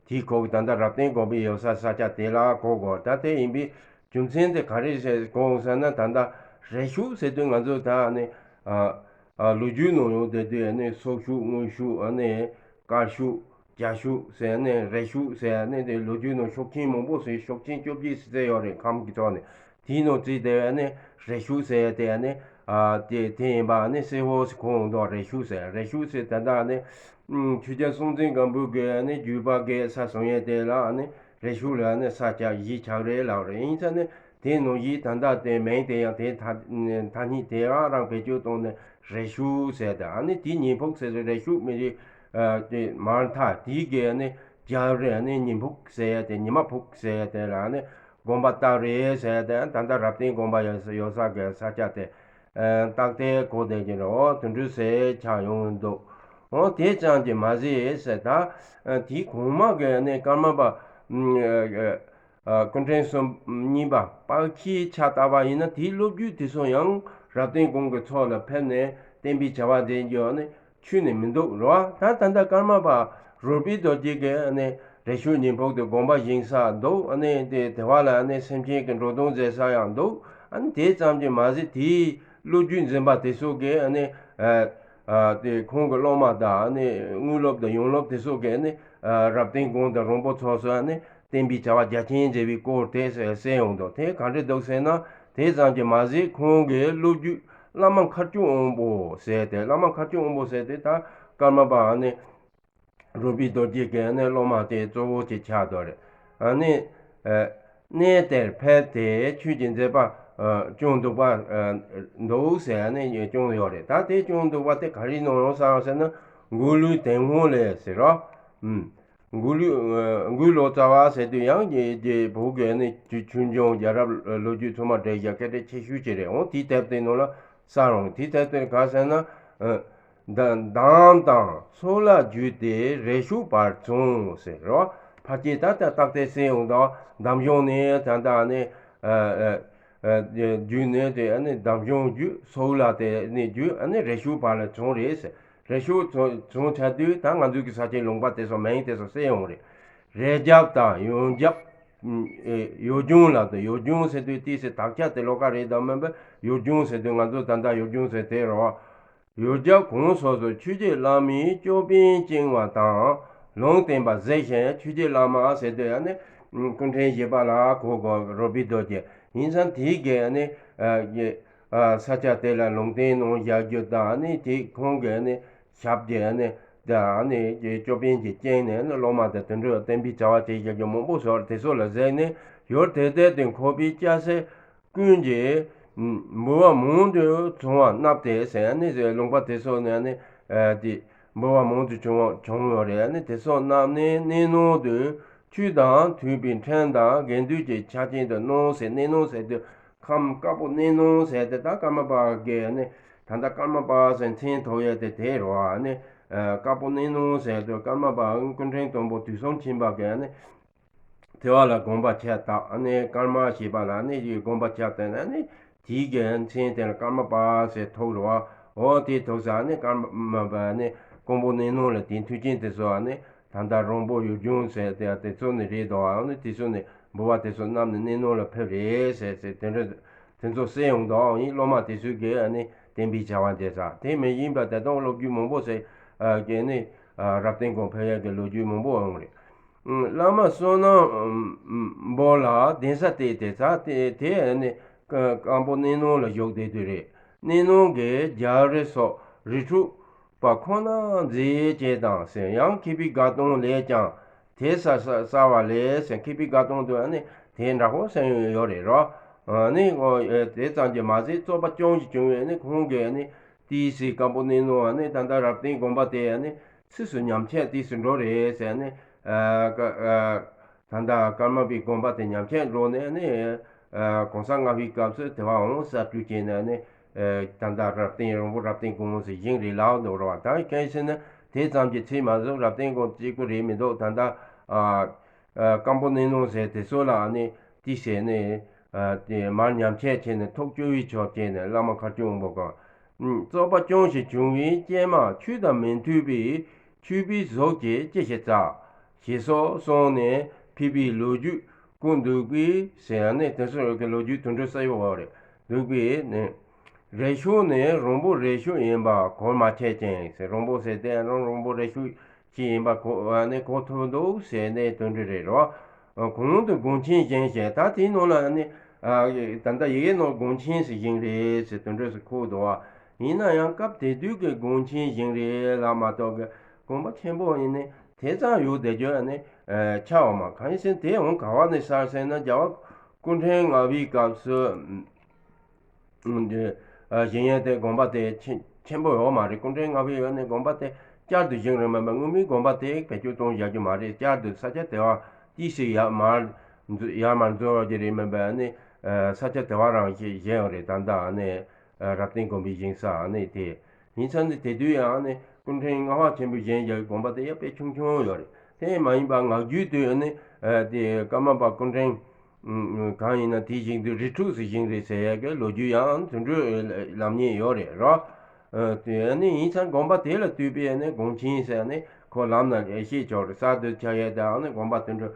དེའི་ཁོག་ད་ལྟ་རབ་བརྟན་དགོན་པའི་ཡོད་ས་ས་ཆ་དེ་ལ་གོ་དགོས། ད་དེ་ཡིན་པའི་རྒྱུ་མཚན་དེ་ག་རེ་ཟེར་གོ་འོང་ཟེར་ན། ད་ལྟ་རས་ཤུག་ཟེར་དུས་ང་ཚོ་ད་ཨ་ནི་ལོ་རྒྱུས་ནང་ཡོང་བསྡད་དུས་ཨ་ནི་སོག་ཤུག་དངུལ་ཤུག་ཨ་ནི་དཀར་ཤུག་རྒྱ་ཤུག་ཟེར་ཨ་ནི་རས་ཤུག་ཟེར་ཨ་ནི་དེ་ལོ་རྒྱུས་ནང་ཤུག་ཆེན་མང་པོ་ཟེར། ཤུག་ཆེན་བཅོ་བརྒྱད་ཟེར་ཡོད་རེད་ཁམས་ཀྱི་ཐོག་ནས། དེའི་ནང་བརྩིས་ཏེ་ཨ་ནི་རས་ཤུག་ཟེར་ཏེ་ཨ་ནི་དེ་དེ་ཡིན་པ་ཨ་ནི་གསལ་བོ་ཞིག་གོ་འོང་དོ། རས་ཤུག་ཟེར་རས་ཤུག་ཟེར་ད་ལྟ་ཨ་ནི་ཆོས་རྒྱལ་སྲོང་བཙན་སྒམ་པོ་གི་ཨ་ནི་བརྒྱུད་པ་གི་ས་བཟུང་ཡས་དེ་ལ་ཨ་ནི་རས་ཤུག་ལ་ཨ་ནི་ས་ཆ་གཞི་ཆགས་རེད་ལབ་རེད། ཡིན་ཙང་ནི་དེའི་ནང་བཞིན་ད་ལྟ་དེ་མིང་དེ་ཡང་དེ་ཐ་ཐ་སྙད་དེ་ཡང་རང་བེད་སྤྱོད་བཏང་ནས་རས་ཤུག་ཟེར་ད་ཨ་ནི་དེ་ཉི་ཕུག་ཟེར་རས་ཤུག་མི་རིགས་དེ་མར་མཐའ་དེའི་གི་ཨ་ནི་རྒྱབ་རེད། ཨ་ནི་ཉི་ཕུག་ཟེར་ཡས་དེ་ཉི་མ་ཕུག་ཟེར་ཡས་དེ་ལ་ཨ་ནི་དགོན་པ་བཏབ་རེད་ཟེར་ཏེ་ད་ལྟ་རབ་བརྟན་དགོན་པ་ཡོད་ས་ཡོད་ས་གི་ས་ཆ་དེ་རྟགས་དེ་གོ་བསྡད་ཀྱི་རེད། འོ་དེ་འདྲ་ཟེར་ཆགས་ཡོང་གི་འདུག་འོ་དེ་ཙམ་གྱིས་མ་ཟད་ཟེར་ད་དེའི་གོང་མ་གི་ནི་ཀརྨ་པ་སྐུ་ཕྲེང་གསུམ་གཉིས་པ་དཔལ་ཁྱིའི་ཆ་བལྟས་པ་ཡིན་ན་དེའི་ལོ་རྒྱུས་དེ་ཚོ་ཡང་རབ་བརྟན་གོང་གི་ཚོགས་ལ་ཕེབས་ནས་བསྟན་པའི་བྱ་བ་མཛད་རྒྱུ་ནི། ཆུད་ནས་མི་འདུག་རོ། ད་ད་ལྟ་ཀརྨ་པ་རོལ་པའི་རྡོ་རྗེ་གིས་ཨ་ནི་རས་ཤུག་ཉི་ཕུག་ཏུ་དགོན་པ་བཞེངས་ས་འདུག་ཨ་ནི་དེ་དེ་བ་ལ་ཨ་ནི་སེམས་ཅན་གྱི་འགྲོ་དོན་མཛད་ས་ཡང་འདུག་ཨ་ནི་དེ་ཙམ་གྱིས་མ་ཟད་དེའི་ལོ་རྒྱུས་འཛིན་པ་དེ་ཚོ་གིས་ཨ་ནི་ ཨ་ཨ་དེ་ཁོང་གི་སློབ་མ་དང་ནི་དངོས་སློབ་དང་ཡོན་སློབ་དེ་ཚོ་གིས་ནི་ཨ་རབ་བརྟན་དགོན་དང་རོང་པོ་ཚོགས་སུ་ནི་བསྟན་པའི་བྱ་བ་རྒྱ་ཆེན་མཛད་པའི་སྐོར་དེ་གསན་ཡོང་དོ། དེ་ག་འདྲ་འདུག་ཟེར་ན། དེ་ཙམ་གྱིས་མ་ཟད་ཁོང་གི་སློབ་བརྒྱུད་བླ་མ་མཁའ་སྐྱོང་དབང་པོ་ཟེར་ཏེ། བླ་མ་མཁའ་སྐྱོང་དབང་པོ་ཟེར་ཏེ་ད་ཀརྨ་པ་ནི་རོལ་པའི་རྡོ་རྗེ་གི་ནི་སློབ་མ་དེ་གཙོ་བོ་ཅིག་ཆགས་འདུག་རེད། ཨ་ནི་ཨ་གནས་དེར་ཕེབས་ཏེ་ཆོས་ཀྱི་མཛད་པ་ཨ་སྐྱོང་འདུག་པ་ཨ་འདུག་ཟེར་ནི་སྐྱོང་ཡོད་རེད། ད་དེ་སྐྱོང་འདུག་པ་དེ་ག་རེ་གནང་ཡོད་ཟེར་ཟེར་ན། མགོ་ལུས་དོན་ཧོང་ལས་ཟེར་རོ། ཨུམ། མགོ་ལུས་ཨ་མགོའི་ལོ་ཙཱ་བ་ཟེར་དུས་ཡང་རྒྱ་རྒྱ་བོད་ཀྱི་ནི་ཆོས་ཆོས་འབྱུང་རྒྱལ་རབས་ལོ་རྒྱུས་ཚང་མ་འགྲེལ་བཤད་སྐད་གྲགས་ཆེ་ཤོས་ཅིག་རེད། འོ་དེའི་དེབ་དེ་ནང་ལ་གསལ་རུང་། དེའི་དེབ་དེ་ག་ཟེར་ན། ཨ་ད་གདམས་དང་ཚོགས་ལ་བརྒྱུད་དེ་རེ་ཤོག་བར་བྱུང་ཟེར་རོ། ཕལ་སྐད་ད་ལྟ་རྟགས་དེ་གསན་ཡོང་དང་། གདམས་གཞུང་ནས་ད་ལྟ་ནི་ཨ་ཨ་ཨ་བརྒྱུད་ནས་དེ་ཨ་ནི་གདམས་གཞུང་བརྒྱུད། ཚོགས་ལ་དེ་ནི་བརྒྱུད། ཨ་ནི་རེ་ཤོག་བར་ལ་བྱུང་རེད་ཟེར། རེ་ཤོག་བྱུང་བྱུང་ཚར་དུས་ད་ང་ཚོའི་གི་ས་ཆའི་ལུང་པ་དེ་ཚོ་མིང་དེ་ཚོ་གསལ་ཡོང་རེད། རེ་རྒྱབ་དང་ཡོན་རྒྱབ། ཨེ་ཡུལ་ལྗོངས་ལ་དང་། ཡུལ་ལྗོངས་ཟེར་དུས་དེ་ཟེར་དག་ཆ་དེ་ལོགས་ཀ་རེད་དམ་མིན་པ། ཡུལ་ལྗོངས་ཟེར་དུས་ང་ཚོ་ད་ལྟ་ཡུལ་ལྗོངས་ཟེར་དེ་རེད་བ། ཡུལ་རྒྱལ་གོང་སོགས་སུ་ཆོས་རྗེ་བླ་མའི་ཅོད་པན་བཅིངས་པ་དང་ལུང་བསྟན་པ་གཟིགས་ཤིང་། ཆོས་རྗེ་བླ་མ་ཟེར་དུས་ཨ་ནི་སྐུ་ཕྲེང་བཞི་པ་ལ་གོ་དགོས། རོལ་པའི་རྡོ་རྗེ་ཡིན་ཙང་། དེའི་གི་ཨ་ནི་ཨ་ཡེ་ཨ་ས་ཆ་དེ་ལ་ལུང་བསྟན་གནང་བཞག་རྒྱུ་དང་། ཨ་ནི་དེ་ཁོང་གི་ཨ་ནི་ཞབས་ཀྱི་ཨ་ནི་ད་ཨ་ནི་ཅོད་པན་གྱིས་བཅིངས་ནས་ཨ་ནི་སློབ་མ་དང་དེ་འདྲ་བསྟན་པའི་བྱ་བ་བྱེད་བཞག་རྒྱུ་མང་པོ་ཟེར་དེ་ཚོ་ལ་གཟིགས་ནས། ཡུལ་དེ་དེར་དུ་འཁོར་བའི་སྐྱ་སེར་ཀུན་གྱིས་འབུལ་བ་མང་དུ་བྱུང་བ་བསྣམས་ཏེ་ཟེར། ཨ་ནི་ལུང་པ་དེ་ཚོ་ནས་ཨ་ནི་ཨ་དེ་འབུལ་བ་མང་དུ་བྱུང་བ་བྱུང་ཡོད་རེད། ཨ་ནི་དེ་ཚོ་བསྣམས་ནས་གནས་ནང་དུ་ཆོས་དང་མཐུན་པའི་ཕྲིན་དང་དགེ་འདུན་གྱི་ཆ་ཅན་དུ་གནང་ཟེར། གནས་ནང་ཟེར་དུས་ཁམས་དཀར་པོ་གནས་ནང་ཟེར་ཏེ། ད་ཀརྨ་པ་གི་ཨ་ནི་ད་ལྟ་ཀརྨ་པ་ཟེར་མཚན་ཐོགས་ཡས་དེ་དེ་རེད་བ། ཨ་ནི་ཨ་དཀར་པོ་གནས་ནང་ཟེར་དུས་ཀརྨ་པ་སྐུ་ཕྲེང་དང་པོ་དུས་གསུམ་མཁྱེན་པ་གི་ཨ་ནི་དེ་བ་ལ་དགོངས་པ་ཆ་བཏགས། ཨ་ནི་ཀརྨ་ཞེས་པ་ལ་ཨ་ནི་དགོངས་པ་ཆ་བཏགས་ནས། ཨ་ནི་དེའི་གི་མཚན་དེ་ལ་ཀརྨ་པ་ཟེར་ཐོགས་རེད་བ། འོ་དེ་ཐོགས་ས་ཨ་ནི་ཀརྨ་པ་ཨ་ནི་དཀོན་པོ་གནས་ནང་ལ་དེ་མཐུན་རྐྱེན་དེ་ཚོ་ཨ་ནི་ད་ལྟ་རོང་པོ་ཡུལ་ལྗོངས་ཟེར་དེ་དེ་ཚོ་ནས་རེད་དོ། ཨ་ནི་དེ་ཚོ་ནས་འབུལ་བ་དེ་ཚོ་བསྣམས་ནས་གནས་ནང་ལ་ཕེབས་རེད་ཟེར་ཟེར་དེ་འདྲ་དེ་ཚོ་གསན་ཡོང་དོ། ཨ་ནི་སློབ་མ་དེ་ཚོས་གི་ཨ་ནི་བསྟན་པའི་བྱ་བ་མཛད་ས་དེ་མི་ཡིན་པ་དེ་དང་སློབ་བརྒྱུད་མང་པོ་ཟེར་གི་ཨ་ནི་རབ་བརྟན་དགོན་ཕེབས་ཡག་གི་ལོ་རྒྱུས་མང་པོ་ཡོང་རེད། བླ་མ་བསོད་ནམས་འབོ་ལ་གདན་ས་གཏད་དེ་ས་དེ་དེ་ནི་སྐམ་པོ་གནས་ནང་ལ་བཞུགས་བསྡད་དུས་རེད། གནས་ནང་གི་རྒྱལ་རིགས་སོགས་རི་ཁྲོད་པ་ཁོ་ན་མཛེས་བྱས་དང་ཟེར། ཡང་མཁས་པའི་དགའ་སྟོན་ལས་ཀྱང་དེ་ས་ས་ས་བ་ལས་ཟེར། མཁས་པའི་དགའ་སྟོན་དུ་ཨ་ནི་དེ་འདྲ་ཧོ་ཟེར་ཡོད་རེད་རོ། ཨ་ནི་དེ་ཙམ་གྱིས་མ་ཟད་རྩོད་པ་ཅུང་ཞིག་བྱུང་བས་ནི་ཁོང་གིས་ནི་དེའི་སྐམ་པོ་གནས་ནང་ཨ་ནི་ད་ལྟ་རབ་བརྟན་དགོན་པ་དེ་ཨ་ནི་ཕྱིས་སུ་ཉམས་ཆག་དུས་སུ་འགྲོ་རེད་ཟེར་ནས། ཨ་ཀ་ཨ་ད་ལྟ་ཀརྨ་པའི་དགོན་པ་དེ་ཉམས་ཆག་འགྲོ་ནས་ནི། ཨ་གོང་ས་ལྔ་པའི་སྐབས་སུ་དེ་བ་འོང་གསར་སྐྲུན་བྱས་ནས་ནི། ཨ་ད་ལྟ་རབ་བརྟན་རོང་པོ་རབ་བརྟན་དགོན་ཟེར་བཞེངས་རེད་ལབ་འདུག་ར་བ། ད་གལ་སྲིད་ནི་དེ་ཙམ་གྱིས་ཚད་མ་ཟིན། རབ་བརྟན་དགོན་གཅིག་པུ་རེད་མི་འདུག་ད་ལྟ་ཨ་ཨ་སྐམ་པོ་གནས་ནང་ཟེར་དེ་ཚོ་ལ་ནི་དེ་ཟེར་ནས། ཨ་དེ་མར་ཉམས་ཆག་བྱས་ནས་ཐོག་བཅུ་བའི་ཕྱོགས་བྱས་ནས་བླ་མ་མཁའ་སྐྱོང་དབང་པོ་གང་། རྩོད་པ་ཅུང་ཞིག་བྱུང་བའི་རྐྱེན་མ་ཆོས་དང་མི་མཐུན་པའི་ཆོས་པའི་གཟུགས་ཀྱིས་ཅི་ཞིག་བཙལ་ཞེས་སོགས་གསུངས་ནས་ཕེབས་པའི་ལོ་རྒྱུས་ཀུན་འདུག་པས་ཟེར་ནས་དེ་ཚོ་གི་ལོ་རྒྱུས་དུམ་གྲ་གསལ་པོ་རེད། འདུག་པས་ནས་རེ་ཤོག་ནི་རོང་པོ་རེ་ཤོག་ཡིན་པ་གོར་མ་ཆད་ཅིང་ཟེར། རོང་པོ་ཟེར་དེ་རང་རོང་པོ་རེ་ཤོག་ཅིག་ཡིན་པ་གོ་ནི་གོ་ཐུབ་འདུག་ཟེར་ནས་དོན་འགྲུབ་རེད་རོ། གོང་དུ་དགོངས་ཆེན་བཞེངས་ཤིང་། ད་དེའི་ནང་ལ་ནི་ད་ལྟ་ཡི་གེ་ནང་དགོངས་ཆེན་ཟེར་བཞེངས་རེད་ཟེར་དོན་འགྲུབ་ཟེར་ཁོ་འདུག་བ། ཡིན་ན་ཡང་སྐབས་དེ་དུས་ཀྱི་དགོངས་ཆེན་བཞེངས་རེད་ལ་མ་གཏོགས་ཀྱི་དགོན་པ་ཆེན་པོ་ཡིན་ནི་དེ་ཙམ་ཡོད་བསྡད་རྒྱུ་ནི་ཆགས་འོང་མ། གང་ཡིན་ཟེར་ན་དེ་འོང་ག་བ་ནས་གསར་ཟེར་ན་རྒྱལ་བ་སྐུ་ཕྲེང་ལྔ་པའི་སྐབས་སུ། བཞེངས་ཡས་དེ་དགོན་པ་དེ་ཆེན་ཆེན་པོ་ཡོད་མ་རེད། སྐུ་ཕྲེང་ལྔ་པའི་ཡོད་ནས་དགོན་པ་དེ་བསྐྱར་དུ་བཞེངས་རེད་མ་པ། སྔོན་མའི་དགོན་པ་དེ་བེད་སྤྱོད་གཏོང་བཞག་རྒྱུ་མ་རེད། བསྐྱར་དུ་ས་ཆ་དེ་བ་ཏི་སི་ཡར་མར་ཡར་མར་འཛུལ་བ་ཅིག་རེད་མ་པ་ནི། ས་ཆ་དེ་བ་རང་བཞེངས་ཡོད་རེད། ད་ལྟ་ནི་རབ་བརྟན་དགོན་པའི་བཞེངས་ས་ནི་དེ་ཡིན་ཙང་ནི་དེ་དུས་ཡང་ནི་སྐུ་ཕྲེང་ལྔ་པ་ཆེན་པོས་བཞེངས་བཞག་དགོན་པ་དེ་ཡང་དཔེ་ཆུང་ཆུང་ཡོད་རེད། དེ་མ་ཡིན་པ་ངག་རྒྱུན་དུ་ནི་དེ་ཀརྨ་པ་སྐུ་ཕྲེང་གང་ཡིན་ན་དེ་བཞེངས་དུས་རི་ཁྲོད་ཟེར་བཞེངས་རེད་ཟེར་ཡ་གི་ལོ་རྒྱུས་ཡང་དུད་འགྲོའི་ལམ་རྙེད་ཡོད་རེད་རོ། དེ་ནི་ཡིན་ཙང་དགོན་པ་དེ་ལ་བཏུད་པའི་ནི་དགོངས་ཆེན་ཟེར་ནི་ཁོ་ལམ་ན་ཤེས་ཆོག་རེད། གསར་དུ་ཆགས་ཡས་དེའང་ནི་དགོན་པ་དུད་འགྲོ་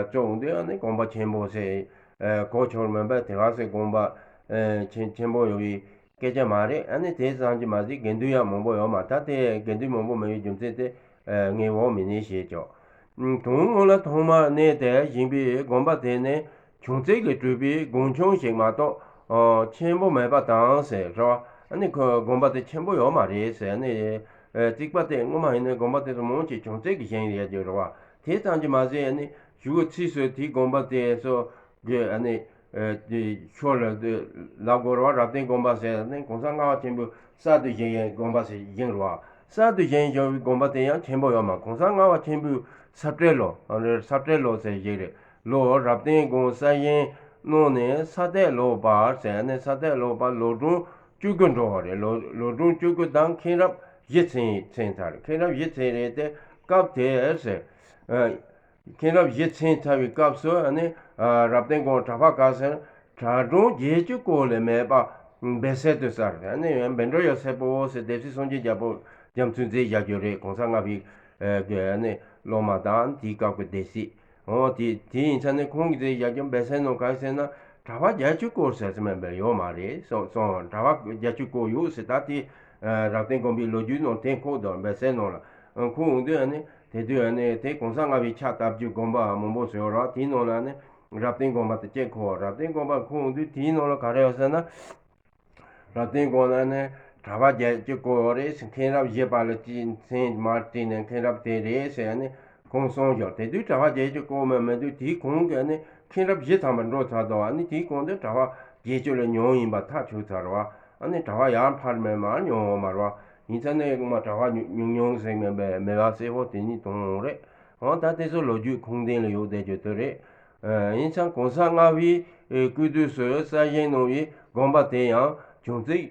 བཅོ་འོང་དུས་ནི་དགོན་པ་ཆེན་པོ་ཟེར་གོ་ཆོག་མིན་པ། དེ་ག་ཟེར་དགོན་པ་ཆེན་ཆེན་པོ་ཡོད་པའི་ སྐད་ཆ་མ་རེད། ཨ་ནི་དེ་ཙམ་གྱིས་མ་ཟད་དགེ་འདུན་ཡང་མང་པོ་ཡོད་མ་རེད། ད་དེ་དགེ་འདུན་མང་པོ་མེད་པའི་རྒྱུ་མཚན་དེ་ངས་འོག་མིན་ནས་བཤད་ཆོག་དོན་དངོས་ལ་ཐོག་མར་གནས་དེར་བཞེངས་པའི་དགོན་པ་དེ་ནི་ཆུང་ཙག་གིས་གྲུབ་པའི་དགོན་ཆུང་ཞིག་མ་གཏོགས་ཆེན་པོ་མེད་པ་དང་ཟེར་རོ། ཨ་ནི་ཁོ་དགོན་པ་དེ་ཆེན་པོ་ཡོད་མ་རེད་ཟེར། ཨ་ནི་རྩིག་པ་དེ་སྔོན་མ་ཡིན་ན་དགོན་པ་དེ་ཚོ་མང་ཆེ་ཆུང་ཙག་གིས་བཞེངས་ཡོད་ཀྱི་རེད་བ། དེ་ཙམ་གྱིས་མ་ཟད་ཨ་ནི་གཞུག་གི་ཚིགས་སུ་དེའི་དགོན་པ་དེ་ཚོ་གི་ཨ་ནི་དེ་ཤོར་ལ་དེ་ལབ་དགོས་རེད་བ། རབ་བརྟན་དགོན་པ་ཟེར་ནས་གོང་ས་ལྔ་པ་ཆེན་པོའི་གསར་དུ་བཞེངས་ཡས་དགོན་པ་ཟེར་བཞེངས་རེད་བ། གསར་དུ་བཞེངས་བཞག་པའི་དགོན་པ་དེ་ཡང་ཆེན་པོ་ཡོད་མ། གོང་ས་ལྔ་པ་ཆེན་པོའི་ས་བཀྲའི་ལོ། ས་བཀྲའི་ལོ་ཟེར་བཞེངས་རེད། ལོ་རབ་བརྟན་དགོན་གསར་བཞེངས་གནང་ནས་ས་སྟག་ལོ་བར་ཟེར་ནས་ས་སྟག་ལོ་བར་ལོ་གྲངས་བཅུ་དགུ་འགྲོ་བ་རེད། ལོ་ལོ་གྲངས་བཅུ་དགུ་དང་མཁན་རབས་བཞི་ཚང་ཚང་ཚར་རེད། མཁན་རབས་བཞི་ཚང་རེད་དེ། སྐབས་དེར་ཟེར། མཁན་རབས་བཞི་ཚང་ཚར་བའི་སྐབས་སུ་ཨ་ནི་རབ་བརྟན་དགོན་གྲྭ་པ་ག་ཚོད་གྲྭ་གྲངས་བརྒྱད་ཅུ་སྐོར་ལས་མེད་པ་སྦས་གསལ་དུ་གསལ། ཨ་ནི་འབད་འགྲོ་ཡོད་ཚད་པོ་ཟེར་སྡེ་སྲིད་སངས་རྒྱས་རྒྱལ་པོ་རྒྱ་མཚོས་མཛད་བཞག་རྒྱུ་རེད། གོང་ས་ལྔ་པའི་གི་ཨ་ནི་སློབ་མ་དང་དེའི་སྐབས་ཀྱི་སྡེ་སྲིད། འོ་དེ་དེ་ཡིན་ཙང་ནི་ཁོང་གིས་མཛད་བཞག་རྒྱུ་སྦས་གསལ་ནང་གང་ཟེར་ན་གྲྭ་པ་བརྒྱད་ཅུ་སྐོར་ཟེར་ཟེར་མེད་པ་ཡོད་མ་རེད་གསུངས། གྲྭ་པ་བརྒྱད་ཅུ་སྐོར་ཡོད་ཟེར། ད་དེ་རབ་བརྟན་དགོན་པའི་ལོ་རྒྱུས་ནང་དེ་འཁོད་འདུག་སྦས་གསལ་ནང་ལ་ཁོང་འོང་དུས་ཨ་ནི། དེ་དུས་ཨ་ནི་དེ་གོང་ས་ལྔ་པའི་ཕྱག་བཏབ་རྒྱུ་དགོན་པ་མང་པོ་བཟོས་ཡོད་རེད། དེའི་ནང་ལ་ཨ་ནི་རབ་བརྟན་དགོན་པ་དེ་གཅིག་ཁོ། རབ་བརྟན་དགོན་པ་ཁོ་འོང་དུས་དེའི་ནང་ལ་ག་རེ་ཡོད་ཟེར་ན། རབ་བརྟན་དགོན་ལ་ནི་གྲྭ་པ་བརྒྱད་ཅུ་སྐོར་ཡོད་རེད་ཟེར། མཁན་རབས་བཞི་པ་ལ་ཅིག་མཚན་མར་བྲིས་ནས་མཁན་རབས་དེ་རེད་ཟེར་ཨ་ནི་ཁོང་གསུངས་ཤག་དེ་དུས་གྲྭ་པ་བརྒྱད་ཅུ་སྐོར་མ་མེད་དུས་དེའི་གོང་གི་ཨ་ནི་མཁན་རབས་བཞི་ཐམ་པ་འགྲོ་ཚར་འདུག་ཨ་ནི་དེའི་གོང་དུ་གྲྭ་པ་བརྒྱད་ཅུ་ལས་ཉུང་ཡིན་པ་ཐག་ཆོད་ཚར་བ། ཨ་ནི་གྲྭ་པ་ཡར་འཕར་མེད་མར་ཉུང་ཡོད་མ་རེད་བ། ཡིན་ཙང་ནས་སྔོན་མ་གྲྭ་པ་ཉུང་ཉུང་ཟེར་མེད་པའི་མེད་པ་གསལ་པོ་དེ་ཉིད་མཐོང་རེད། འོ་ད་དེ་ཚོ་ལོ་རྒྱུས་ཁུངས་ལྡན་ལ་ཡོད་བསྡད་རྒྱུ་དེ་རེད། ཡིན་ཙང་གོང་ས་ལྔ་པའི་སྐུ་དུས་སུ་གསར་བཞེངས་གནང་བའི་དགོན་པ་དེ་ཡང་ཆུང་ཙག་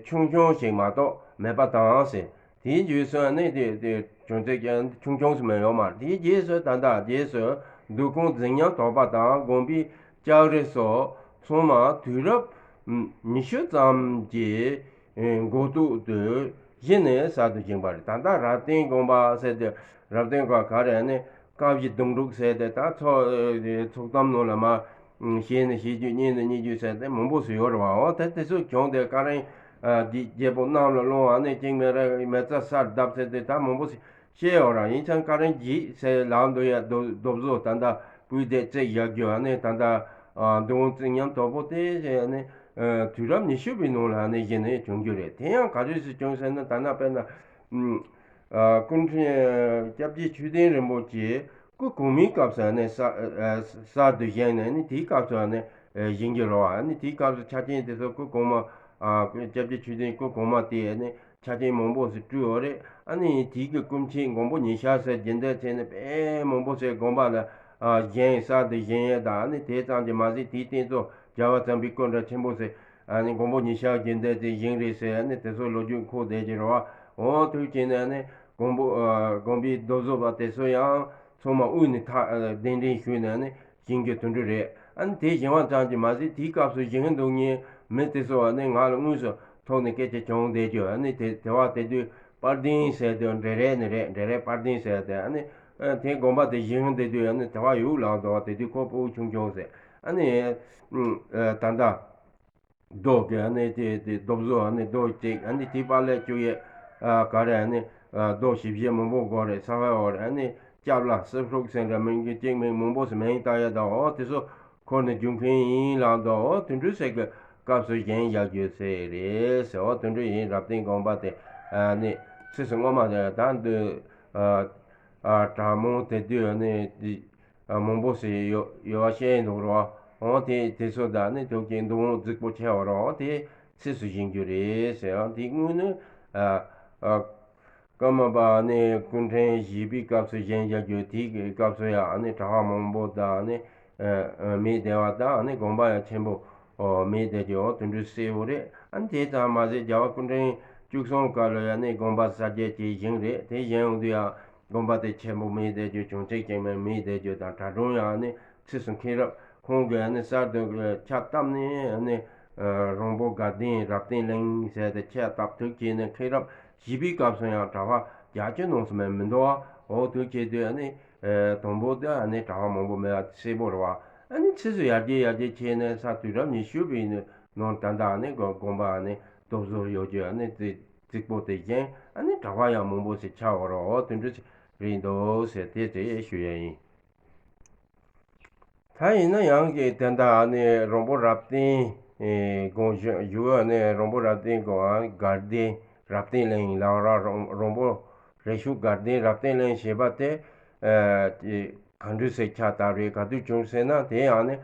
ཆུང་ཆུང་ཞིག་མ་གཏོགས་མེད་པ་དང་ཟེར། དེའི་རྗེས་སུ་ནི་དེ་དེ་ཆུང་ཙག་ཆུང་ཆུང་ཞིག་མ་ཡོད་མ་རེད། དེའི་རྗེས་སུ་ད་ལྟ་རྗེས་སུ་འདུ་ཁང་རྫིག་ཉམས་དོག་པ་དང་དགོན་པའི་ལྕགས་རི་སོགས་ཚང་མ་དུས་རབས་ཉི་ཤུ་ཙམ་གྱི་འགོ་ཐོག་ཏུ་གཞི་ནས་གསར་དུ་བཞེངས་པ་རེད། ད་ལྟ་རབ་བརྟན་དགོན་པ་ཟེར་ཏེ་རབ་བརྟན་དགོན་ག་རེ་ནི་བཀའ་བཞི་སྡོང་དྲུག་ཟེར་ཏེ་ད་ཚོགས་ཚོགས་གཏམ་ནང་ལ་མ་ཞལ་ནས་ཞལ་བརྒྱུད་སྙན་ནས་སྙན་བརྒྱུད་ཟེར་ཏེ་མང་པོ་ཞིག་ཡོད་རེད་བ། འོ་དེ་དེ་ཚོ་བྱུང་སྟེ་ཀ་རན་རྒྱལ་པོ་གནམ་ལ་སློང་བ་ནས་ཅིག་མེ་ར་མེ་བཙའ་སར་བརྡབས་ཟེར་ཏེ་ད་མང་པོ་ཞིག་བཤད་ཡོད་ར། ཡིན་ཙང་ཀ་རན་རྒྱལ་ཟེར་ལབ་འདུག་ཡ། རྡོ་རྡོ་བཟོ་ད་ལྟ་སྤུས་དེ་རྩེག་བཞག་རྒྱུ་ཨ་ནི་ད་ལྟ་འདུ་ཁང་རྩིག་ཉམས་དོག་པོ་དེ་ཟེར་ཨ་ནི་དུས་རབས་ཉི་ཤུ་པའི་ནང་ལ་ཨ་ནི་གཞི་ནས་བྱུང་རྒྱུ་རེད། དེ་ཡང་ག་དུས་སུ་བྱུང་ཟེར་ན་ད་ལྟ་དཔེར་ན་སྐུ་ཕྲེང་སྐྱབས་རྗེ་ཆོས་ལྡན་རིན་པོ་ཆེ་སྐུ་གོང་མའི་སྐབས་སུ་ཨ་ནི་གསར་དུ་བཞེངས་ནས་ཨ་ནི་དེའི་སྐབས་སུ་ཨ་ནི་བཞེངས་རྒྱུ་རེད་བ། ཨ་ནི་དེའི་སྐབས་སུ་ཆ་རྐྱེན་དེ་ཚོ་སྐུ་གོང་མ་སྐུ་སྐྱབས་རྗེ་ཆོས་ལྡན་སྐུ་གོང་མ་དེ་ཨ་ནི་ཆ་རྐྱེན་མང་པོ་ཞིག་བསྐྲུན་ཡོད་རེད། ཨ་ནི་དེའི་གི་སྐུ་མཆེད་མགོན་པོ་ཉི་ཤར་ཟེར་རྒྱུན་ལྡན་བྱས་ནས་དཔེ་མང་པོ་ཟེར་དགོན་པ་ལ་བཞེངས་གསར་དུ་བཞེངས་ཡས་དང་། ཨ་ནི་དེ་ཙམ་གྱིས་མ་ཟད་དེའི་རྟེན་གཙོ་རྒྱལ་བ་བྱམས་པའི་སྐུ་འདྲ་ཆེན་པོ་ཟེར་ཨ་ནི་མགོན་པོ་ཉི་ཤར་རྒྱུན་ལྡན་དེ་བཞེངས་རེད་ཟེར། ཨ་ནི་དེ་ཚོ་ལོ་རྒྱུས་འཁོད་བསྡད་ཀྱི་རེད་བ། འོ་དུས་ཀྱི་ནས་ཨ་ནི་མགོན་པོ་མགོན་པོའི་རྡོ་བཟོ་པ་དེ་ཚོ་ཡང་ཚང་མ་དབུས་ནས་ཐག་གདན་འདྲེན་ཞུས་ནས་ཨ་ནི་བཞེངས་རྒྱུ་དེ་འདྲ་རེད། ཨ་ནི་དེ་བཞེངས་པ་ཙམ་གྱིས་མ་ཟད་དེའི་སྐབས་སུ་བཞེངས་འདུག་མཁན་མི་དེ་ཚོ་ཨ་ནི་ང་ལ་དངོས་སུ་ཐོག་ནས་སྐད་ཆ་བྱུང་བསྡད་རྒྱུ། ཨ་ནི་དེ་དེ་བ་དེ་དུས་དཔལ་ལྡན་ཟེར་དུས་འབྲས་རས་ནས་རེད། འབྲས་རས་དཔལ་ལྡན་ཟེར་དེ་ཨ་ནི་དེ་དགོན་པ་དེ་བཞེངས་བསྡད་དུས་ཨ་ནི་དེ་བ་ཡུག་ལངས་འདུག་བ། དེ་དུས་ཁོ་ཕྲུ་གུ་ཆུང་ཆུང་ཟེར། ཨ་ནི་ད་ལྟ་རྡོ་གི་ཨ་ནི་དེ་དེ་རྡོ་བཟོ་ཨ་ནི་རྡོ་གཅིག་ཨ་ནི་དེ་པ་ལས་བཅུག་ཡས་ག་རེ་ཨ་ནི་རྡོ་བཞི་བཞི་མང་པོ་དགོས་རེད། ས་བ་འོ་རེད། ཨ་ནི་སྐྱབས་ལ་སྲིབ་ཕྲུག་ཟེར་འདྲ་མིང་གི་གཅིག་མིང་མང་པོ་ཟེར་མིང་བཏགས་ཡས་དང་འོ་དེ་ཚོ་ཁོ་ནི་རྒྱུ་མཁན་ཡིན་ལབ་འདུག་འོ་དེ་འདྲ་ཟེར་གི་སྐབས་སུ་བཞེངས་བཞག་རྒྱུ་ཟེར་རེད་ཟེར། འོ་དེ་འདྲ་ཡིན། རབ་བརྟན་དགོན་པ་དེ་ཨ་ནི་ཚིགས་སུ་བསྔོ་མ་དེ་ད་འདི་གྲྭ་མང་དེ་དུས་ཨ་ནི། མང་པོ་ཞིག་ཡོད་ཡོད་པ་བཤད་འདུག་རོ། འོ་དེ་དེ་ཚོ་ད་ནི་ཐུགས་ཀྱི་འདུ་ཁང་རྫིག་པོ་ཆེ་བ་རོ། དེ་ཚིགས་སུ་བཞེངས་རྒྱུ་རེད་ཟེར། འོ་དེ་དངོས་ནི་ཨ་ཨ་ཀརྨ་པ་ནི་སྐུ་ཕྲེང་བཞི་པའི་སྐབས་སུ་བཞེངས་བཞག་རྒྱུ། དེའི་སྐབས་སུ་ཡང་ནི་གྲྭ་པ་མང་པོ་དང་ནི་མེད་བསྡད་པ་དང་ནི་དགོན་པ་ཡང་ཆེན་པོ་མེད་བསྡད་རྒྱུ། འོ་དེ་འདྲ་གསལ་པོ་རེད། ཨ་ནི་དེ་ཙམ་མ་ཟད་རྒྱལ་བ་སྐུ་ཕྲེང་བཅུ་གསུམ་སྐབས་ལ་ཡང་ནི་དགོན་པ་གསར་བཞེངས་ཅིག་བཞེངས་རེད། དེ་བཞེངས་ཡོང་དུས་ཡང་དགོན་པ་དེ་ཆེན་པོ་མེད་བསྡད་རྒྱུ། ཆུང་ཙག་ཅིག་མིན་མེད་བསྡད་རྒྱུ་དང་། གྲྭ་གྲོང་ཡང་ནི་ཚིགས་སུ་མཁན་རབས་ཁོང་གིས་ནི་གསར་དུ་ཕྱག་བཏབ་ནས་ནི་རོང་པོ་དགའ་ལྡན་རབ་བརྟན་གླིང་ཟེར་ཏེ་ཕྱག་བཏབ། ཐུགས་ཀྱི་ནི་མཁན་རབས་བཞི་པའི་སྐབས་སུ་ཡང་གྲྭ་པ་བརྒྱད་ཅུ་ནང་ཚུད་མིན་མི་འདུག་བ། འོ་དུས་ཁྱེད་དུས་ནི་དང་པོ་དེ་ནི་གྲྭ་པ་མང་པོ་མེད་པ་གསལ་པོ་རེད་བ། ཨ་ནི་ཚིགས་སུ་ཡར་རྒྱས་ཡར་རྒྱས་བྱས་ནས་ས་དུས་རབས་ཉི་ཤུ་པའི་ནི་ ནང་ད་ལྟ་ནི་དགོན་པ་ནི་སྟོབས་བཟོ་ཡོད་རྒྱུ་ནི་རྩིག་རྩིག་པོ་དེ་བཞེངས། ཨ་ནི་གྲྭ་པ་ཡང་མང་པོ་ཞིག་ཆགས་ཡོད་རེད། འོ་དེ་འདྲ་ཞིག་རེད་འདུག་ཟེར་དེ་དེ་ཞུ་ཡ་ཡིན། ད་ཡིན་ན་ཡང་གི་དེ་འདྲ་ནི་རོང་པོ་རབ་བརྟན་དགོན་བཞུགས་ནི་རོང་པོ་རབ་བརྟན་དགོན་དགའ་ལྡན་རབ་བརྟན་གླིང་ལ་ར་རོང་པོ་རེ་ཞུ་དགའ་ལྡན་རབ་བརྟན་གླིང་ཞེས་པ་དེ། ག་འདྲ་ཞིག་ཆགས་བསྡད་རེད། ག་དུས་བྱུང་ཟེར་ན། དེ་ཡང་ནི་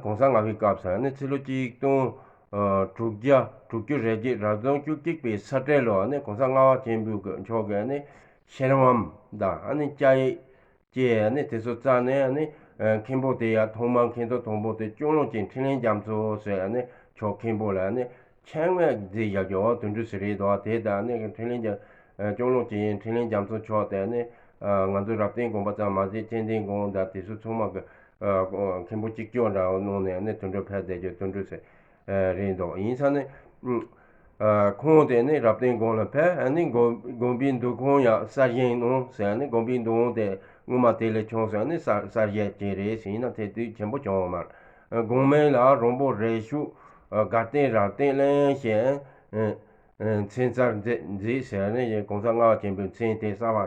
གོང་ས་ལྔ་པའི་སྐབས་སུ་ནི་ཕྱི་ལོ་ཆིག་སྟོང་དྲུག་བརྒྱ་དྲུག་ཅུ་རེ་གཅིག་རབ་བྱུང་བཅུ་གཅིག་པའི་ས་སྤྲེལ་ལོ་ནི་གོང་ས་ལྔ་པ་ཆེན་པོ་མཆོག་གིས་ནི་ཤེར་བམ་དང་ནི་བཅའ་ཡིག་བཅས་ནི་དེ་ཚོ་བསྩལ་ནས་ནི་མཁན་པོ་དེ་ཡང་ཐོག་མར་མཁན་ཐོག་དང་པོ་དེ་ལྕང་ལོ་ཅན་འཕྲིན་ལས་རྒྱ་མཚོ་ཟེར་ནི་མཆོག་མཁན་པོ་ལ་ནི་ཆེད་མངགས་མཛད་བཞག་རྒྱུ་དེ་འདྲ་ཞིག་རེད་འདུག་དེ་དང་ནི་འཕྲིན་ལས་རྒྱ་ལྕང་ལོ་ཅན་འཕྲིན་ལས་རྒྱ་མཚོ་མཆོག་དེ་ནི་ང་ཚོ་རབ་བརྟན་དགོན་པ་ཙམ་མ་ཟད་ཙན་དན་དགོན་དང་དེ་ཚོ་ཚང་མ་གི་མཁན་པོ་གཅིག་ལྕོགས་འདྲ་བོ་གནང་ནས་ནི་དེ་འདྲ་ཕེབས་བསྡད་རྒྱུ་དེ་འདྲ་ཞིག་རེད་འདུག་ཡིན་ཙང་ནི། ཁོང་དེ་ནི་རབ་བརྟན་དགོན་ལ་ཕེབས། ཨ་ནི་དགོན་དགོན་པའི་འདུ་ཁང་ཡང་གསར་བཞེངས་གནང་ཟེར། ཨ་ནི་དགོན་པའི་འདུ་ཁང་དེ་སྔོན་མ་དེ་ལས་ཆུང་ཟེར། ཨ་ནི་གསར་གསར་བཞེངས་བྱས་རེད་ཟེར། ཡིན་ན་དེ་དུས་ཆེན་པོ་བྱུང་བ་མ་རེད། དགོན་མིང་ལ་རོང་པོ་རེ་ཞུ་དགའ་ལྡན་རབ་བརྟན་གླིང་ཞེས་མཚན་གསར་མཛད་མཛད་ཟེར། ཨ་ནི་གོང་ས་ལྔ་པ་ཆེན་པོའི་མཚན་དེ་གསར་བ་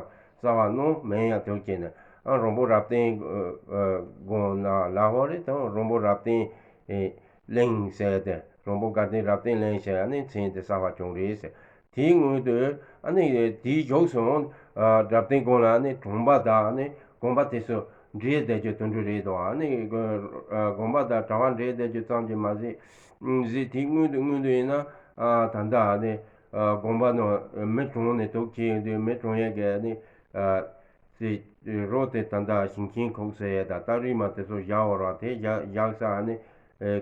གསར་བ་གནང་། མིང་ཡང་དེ་བྱས་ནས་ཨ་རོང་པོ་རབ་བརྟན་དགོན་ལ་ལབ་པ་རེད། དང་རོང་པོ་རབ་བརྟན་གླིང་ཟེར་ཏེ། རོང་པོ་དགའ་ལྡན་རབ་བརྟན་གླིང་ཟེར་ནི་མཚན་དེ་གསར་བ་བྱུང་རེད་ཟེར། དེའི་སྔོན་དུ་ཨ་ནི་དེའི་མཇུག་སུ་རབ་བརྟན་དགོན་ལ་ནི་གྲོང་པ་དང་ནི་དགོན་པ་དེ་ཚོ་འདྲེས་བསྡད་རྒྱུ་དེ་འདྲ་རེད་དོ། ཨ་ནི་དགོན་པ་དང་གྲྭ་པ་འདྲེས་བསྡད་རྒྱུ་ཙམ་གྱིས་མ་ཟད། ཟེར་དེའི་སྔོན་དུ་སྔོན་དུ་ཡིན་ན་ད་ལྟ་ནི་དགོན་པ་ནང་མི་གྲོངས་ནས་དུག་ཁྱེར་ཡོང་དུས་མི་གྲོངས་ཡས་ཀྱི་ནི། དེ་རོ་དེ་ད་ལྟ་ཞིང་ཆེན་ཁོག་ཟེར་ཡས་དང་སྟག་རི་མ་དེ་ཚོ་བཞག་འོ་ར། དེ་བཞག་བཞག་ས་ནི་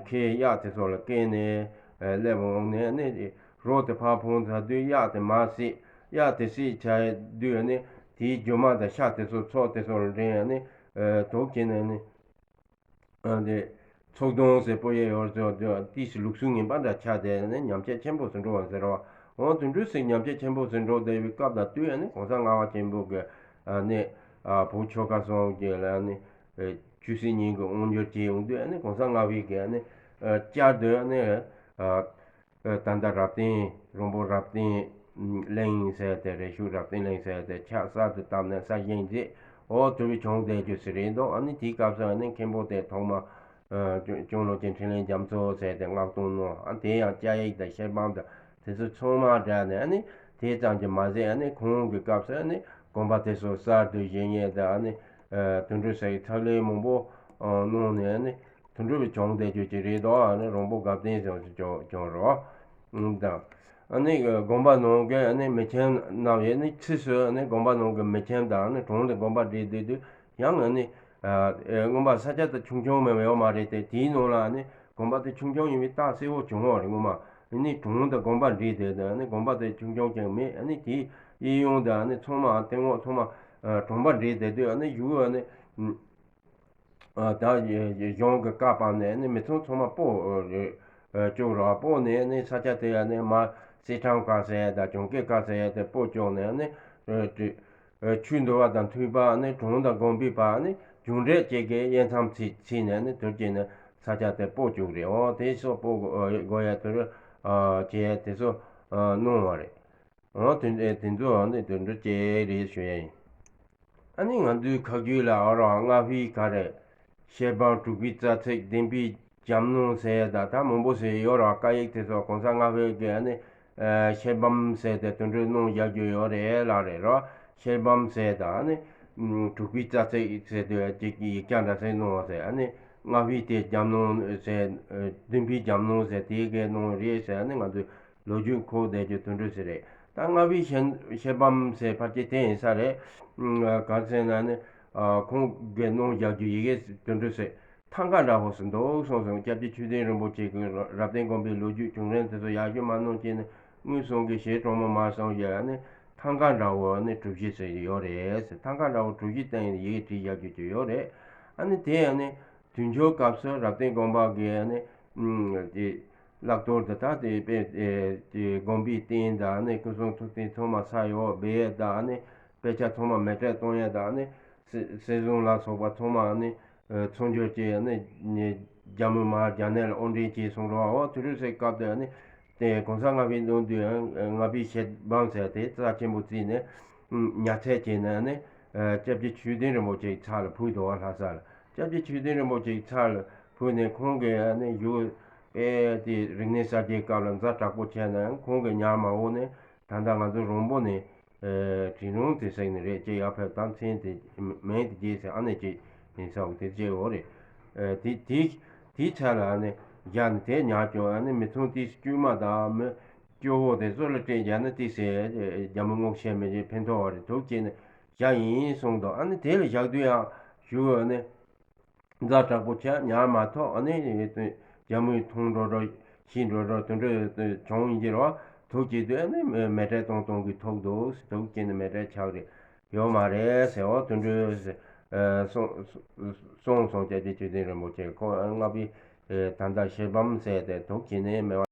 ཁའི་གཡག་དེ་ཚོ་ལ་བཀལ་ནས་སླེབས་འོང་ནས་ནི་རོ་དེ་ཕར་འཕངས་ཚར་དུས་གཡག་དེ་མར་བསད། གཡག་དེ་བསད་ཚར་དུས་ནི་དེའི་རྒྱུ་མ་དང་ཤ་དེ་ཚོ་ཚོགས་དེ་ཚོ་ལ་འདྲེན་ནི་དུག་ཁྱེར་ནས་ནི། དེ་ཚོགས་དོན་ཟེར་པོ་ཡས་ཡོད་ཚོ་ཏིས་ལུགས་སྲོལ་ངན་པ་འདྲ་ཆགས་ཏེ་ནི་ཉམས་ཆག་ཆེན་པོ་ཟིན་འགྲོ་བ་ཟེར་བ། འོ་དེ་འདྲ་ཞིག་ཉམས་ཆག་ཆེན་པོ་ཟིན་འགྲོ་བསྡད་པའི་སྐབས་དང་དུས་ནི་གོང་ས་ལྔ་པ་ཆེན་པོ་གི་ནི་བོད་ཆོལ་ཁ་གསུམ་གྱི་ལ་ནི་ཆོས་སྲིད་གཉིས་ཀྱི་དབང་སྒྱུར་བྱས་ཡོང་དུས་ནི་གོང་ས་ལྔ་པའི་གི་ནི་བསྐྱར་དུ་ནི། ད་ལྟ་རབ་བརྟན་རོང་པོ་རབ་བརྟན་གླིང་ཟེར་ཏེ་རེ་ཞུ་རབ་བརྟན་གླིང་ཟེར་ཏེ་ཆགས་གསར་དུ་བཏབ་ནས་གསར་བཞེངས་མཛད། འོ་དེ་བས་བྱུང་བསྡད་རྒྱུ་ཞིག་རེད་འདུག་ཨ་ནི་དེའི་སྐབས་སུ་ཨ་ནི་མཁན་པོ་དེ་ཐོག་མ་ལྕང་ལོ་ཅན་འཕྲིན་ལས་རྒྱ་མཚོ་ཟེར་ཏེ་མངགས་གཏོང་གནང་། ཨ་དེ་ཡང་བཅའ་ཡིག་དང་ཤེལ་བམ་དང་དེ་ཚོ་ཚང་མ་སྦྲགས་ནས། ཨ་ནི་དེ་ཙམ་གྱིས་མ་ཟད་ཨ་ནི་ཁོང་གི་སྐབས་སུ་ཨ་ནི་དགོན་པ་དེ་ཚོ་གསར་དུ་བཞེངས་ཡས་དང་ཨ་ནི་དེ་འདྲ་ཟེར་ཐབས་ལམ་མང་པོ་གནང་ནས་ཨ་ནི། དེ་འདྲ་བའི་བྱུང་བསྡད་རྒྱུ་ཅིག་རེད་དོ། ཨ་ནི་རོང་པོ་དགའ་ལྡན་ཟེར་བ་ཞིག་བྱུང་བྱུང་རོ། ཨང་དང་། ཨ་ནི་དགོན་པ་ནང་གི་ཨ་ནི་མི་ཁྱིམ་རྣམས་ཡོད་ནི་ཕྱིས་སུ་ཨ་ནི་དགོན་པ་ནང་གི་མི་ཁྱིམ་དང་ཨ་ནི་གྲོང་དུ་དགོན་པ་སྒྲིག་བསྡད་དུས་ཡང་ཨ་ནི་སྔོན་མ་ས་ཆ་དེ་ཆུང་ཆུང་མེད་པ་ཡོད་མ་རེད་དེ། དེའི་ནང་ལ་ཨ་ནི་དགོན་པ་དེ་ཆུང་ཆུང་ཡིན་པའི་རྟགས་གསལ་པོ་བྱུང་བ་རེད། སྔོན་མ་ཨ་ནི་གྲོང་དུ་དགོན་པ་སྒྲིག་བསྡད་དུས་ཨ་ནི་དགོན་པ་དེ་ཆུང་ཆུང་ཅིག་མེད། ཨ་ནི་དེའི་གཡས་གཡོན་དུ་ཨ་ནི་ཚང་མ་སྟེང་འོག་ཚང་མ་གྲོང་པ་སྒྲིག་བསྡད་དུས་ཨ་ནི་གཞུག་ཨ་ནི། ད་གཞུང་གི་བཀའ་དཔང་ནས་ནི་མི་ཚང་ཚང་མ་སྤོ་བཅུག་རོགས། སྤོ་ནས་ནི་ས་ཆ་དེ་ཡང་ནི་མ་སེ་ཁྲང་ཀ་ཟེར་ཡ་དང་གྱོང་སྐེ་ཀ་ཟེར་ཡ་དེ་སྤོ་བཅུག་ནས་ནི་ཆོས་འདུལ་བ་དང་མཐུན་པ་ནི་གྲོང་དང་དགོན་པའི་བར་ནི་རྒྱུ་འབྲས་བཅས་ཀྱི་དབྱེ་མཚམས་ཕྱེ་ཕྱེ་ནས་ནི་དུར་གྱིས་ནི་ས་ཆ་དེ་སྤོ་བཅུག་རེད། འོ་དེ་སོགས་སྤོ་དགོས་ཡ་དུར་བྱས་དེ་ཚོ་གནང་བ་རེད། འོ་དེ་དེ་ཚོ་ནི་དེ་འདྲ་བྱས་རེད་ཞུ་ཡ་ཡིན། ཨ་ནི་ང་ཚོའི་ཁ་རྒྱུད་ལ་ཨ་རོ་ལྔ་པའི་ག་རེ། ཤེལ་བམ་དྲུག་པའི་རྩ་ཚིག་བདུན་པའི་རྒྱབ་ནང་ཟེར་ད་ད་མང་པོ་ཟེར་ཡོད་རོགས། བཀའ་ཡིག་དེ་ཚོ་གོང་ས་ལྔ་པའི་གི་ཨ་ནི་ཤེལ་བམ་ཟེར་ཏེ་དེ་འདྲ་གནང་བཞག་རྒྱུ་ཡོད་རེད་ལ་རེད་རོ། ཤེལ་བམ་ཟེར་ད་ཨ་ནི་དྲུག་པའི་རྩ་ཚིག་ཟེར་དུས་ཅིག་ཡིག་ཆ་འདྲ་ཟེར་གནང་བ་ཟེར། ཨ་ནི་ལྔ་པའི་དེ་རྒྱབ་ནང་ཟེར། བདུན་པའི་རྒྱབ་ནང་ཟེར་དེ་གའི་ནང་རེད་ཟེར། ཨ་ནི་ང་ཚོས་ལོ་རྒྱུས་འཁོར་བསྡད་རྒྱུ་དེ་འདྲ་ཞིག་རེད། ད་ལྔ་པའི་ཤེལ་བམ་ཟེར་ཕལ་ཆེར་དེ་ཡིན་ས་རེད། ག་རེ་ཟེར་ན་ནི་ཁོང་གིས་གནང་བཞག་རྒྱུ་ཡི་གེ་དེ་འདྲ་ཞིག་ཐང་ག་འདྲ་བོ་ཞིག་འདུག་གསུངས་སོང་། སྐྱབས་རྗེ་ཆོས་ལྡན་རིན་པོ་ཆེ་གིས་རབ་བརྟན་དགོན་པའི་ལོ་རྒྱུས་བྱུང་རིམ་དེ་ཚོ་ཡག་ཤོས་མ་གནང་བྱས་ནས་དངུལ་སོང་གི་ཞེ་གྲོང་མོ་མ་སོང་ཡ་ནི་ཐང་ག་འདྲ་བོ་ནི་གྲུ་བཞི་ཟེར་ཡོད་རེད་ཟེར། ཐང་ག་འདྲ་བོ་གྲུ་བཞི་སྟེང་ཡི་གེ་བྲིས་བཞག་རྒྱུ་ཅིག་ཡོད་རེད། ཨ་ནི་དེ་ཡང་ནི། དུས་འཁྱོལ་སྐབས་སུ་རབ་བརྟན་དགོན་པ་གི་ནི་དེ་བཀླག་གཏོར་དེ་དག་དེ་དཔེ་དེ་དགོན་པའི་རྟེན་དང་ནི་སྐུ་གསུང་ཐུགས་རྟེན་ཚང་མ་ས་འོག་སྦས་ཡས་དང་ནི་དཔེ་ཆ་ཚང་མ་མེ་སྲེག་གཏོང་ཡས་དང་ནི་གསེར་གསེར་བཟང་ལ་སོགས་པ་ཚང་མ་ནི་ཚོང་སྦྱོར་བྱས་ནི་ནི་ རྒྱ་མི་མར་རྒྱ་ནག་ལ་དབོར་འདྲེན་བྱས་སོང་རོགས། འོ་དུ་རུ་ཟེར་སྐབས་དུ་ནི་དེ་གོང་ས་ལྔ་པའི་གདུང་བརྒྱུད་ལྔ་པའི་ཞལ་འབམ་ཟེར་དེ་རྩ་ཆེན་པོ་བརྩིས་ནས་ཉར་ཚད་བྱས་ནས་ནི་སྐྱབས་རྗེ་ཆོས་ལྡན་རིན་པོ་ཆེའི་ཚབ་ལ་ཕུལ་འདུག་བ། ལྷ་ས་ལ་སྐྱབས་རྗེ་ཆོས་ལྡན་རིན་པོ་ཆེའི་ཚབ་ལ་ཕུལ་ནས་ཁོང་གིས་ནི་བཞུགས་པའི་དེ་རིག་གནས་གསར་བརྗེའི་སྐབས་ལ་ཛ་དྲག་པོ་བྱས་ནས་ཁོང་གིས་ཉར་མ་འོ་ནས། ད་ལྟ་ང་ཚོ་རོང་པོ་ནས་ཨེ་དྲིན་རོང་དེ་ཟེར་ནི་རེད། ཅེས་ཡར་ཕེབས་དང་མཚན་དེ་མིང་དེ་རྒྱས་ཟེར་ཨ་ནེ་ཅིག་ཡིན་ས་འོ་དེ་ཅེས་འོ་རེད། ཨེ་དེ་དེ་དེའི་ཚད་ལ་ཨ་ནེ་བཞག་ནི་དེ་ཉར་ཀྱོག་ཨ་ནེ་མི་ཚང་དེ་དཀྱུས་མ་དང་མི་སྐྱོ་བོ་དེ་ཚོ་ལ་སྤྲད་བཞག་ན་དེ་ཟེར་རྒྱ་མི་ངོ་ཤེས་མི་ཅིག་ཕན་ཐོགས་བ་རེད་འདུག་ཅེས་ནི་བཞག་ཡིན་གསུངས་འདུག་ཨ་ནེ་དེ་ལ་བཞག་དུས་ཡང་ཞུ་ཨ་ནེ། ཛ་དྲག་པོ་ཆགས་ཉར་མ་ཐོག་ཨ་ནི་རྒྱ་མིས་མཐོང་འགྲོ་འགྲོ་ཤི་འགྲོ་འགྲོ་དུད་འགྲོ་བྱུང་ཡིན་གྱི་རེད་བ། ཐུགས་ཀྱི་དུས་ཨ་ནི་མེ་སྲེག་གཏོང་གཏོང་གི་ཐུག་འདུག་ཐུགས་ཀྱི་ནི་མེ་སྲེག་ཆགས་རེད་ཡོད་མ་རེད་ཟེར་བ་དུད་འགྲོ་སོང་སོང་སྐྱབས་རྗེ་ཆོས་ལྡན་རིན་པོ་ཆེ་ཁོ་ལྔ་པའི་ད་ལྟ་ཞལ་འབམ་ཟེར་ཏེ་ཐུགས་ཀྱི་ནི་མེ་བ།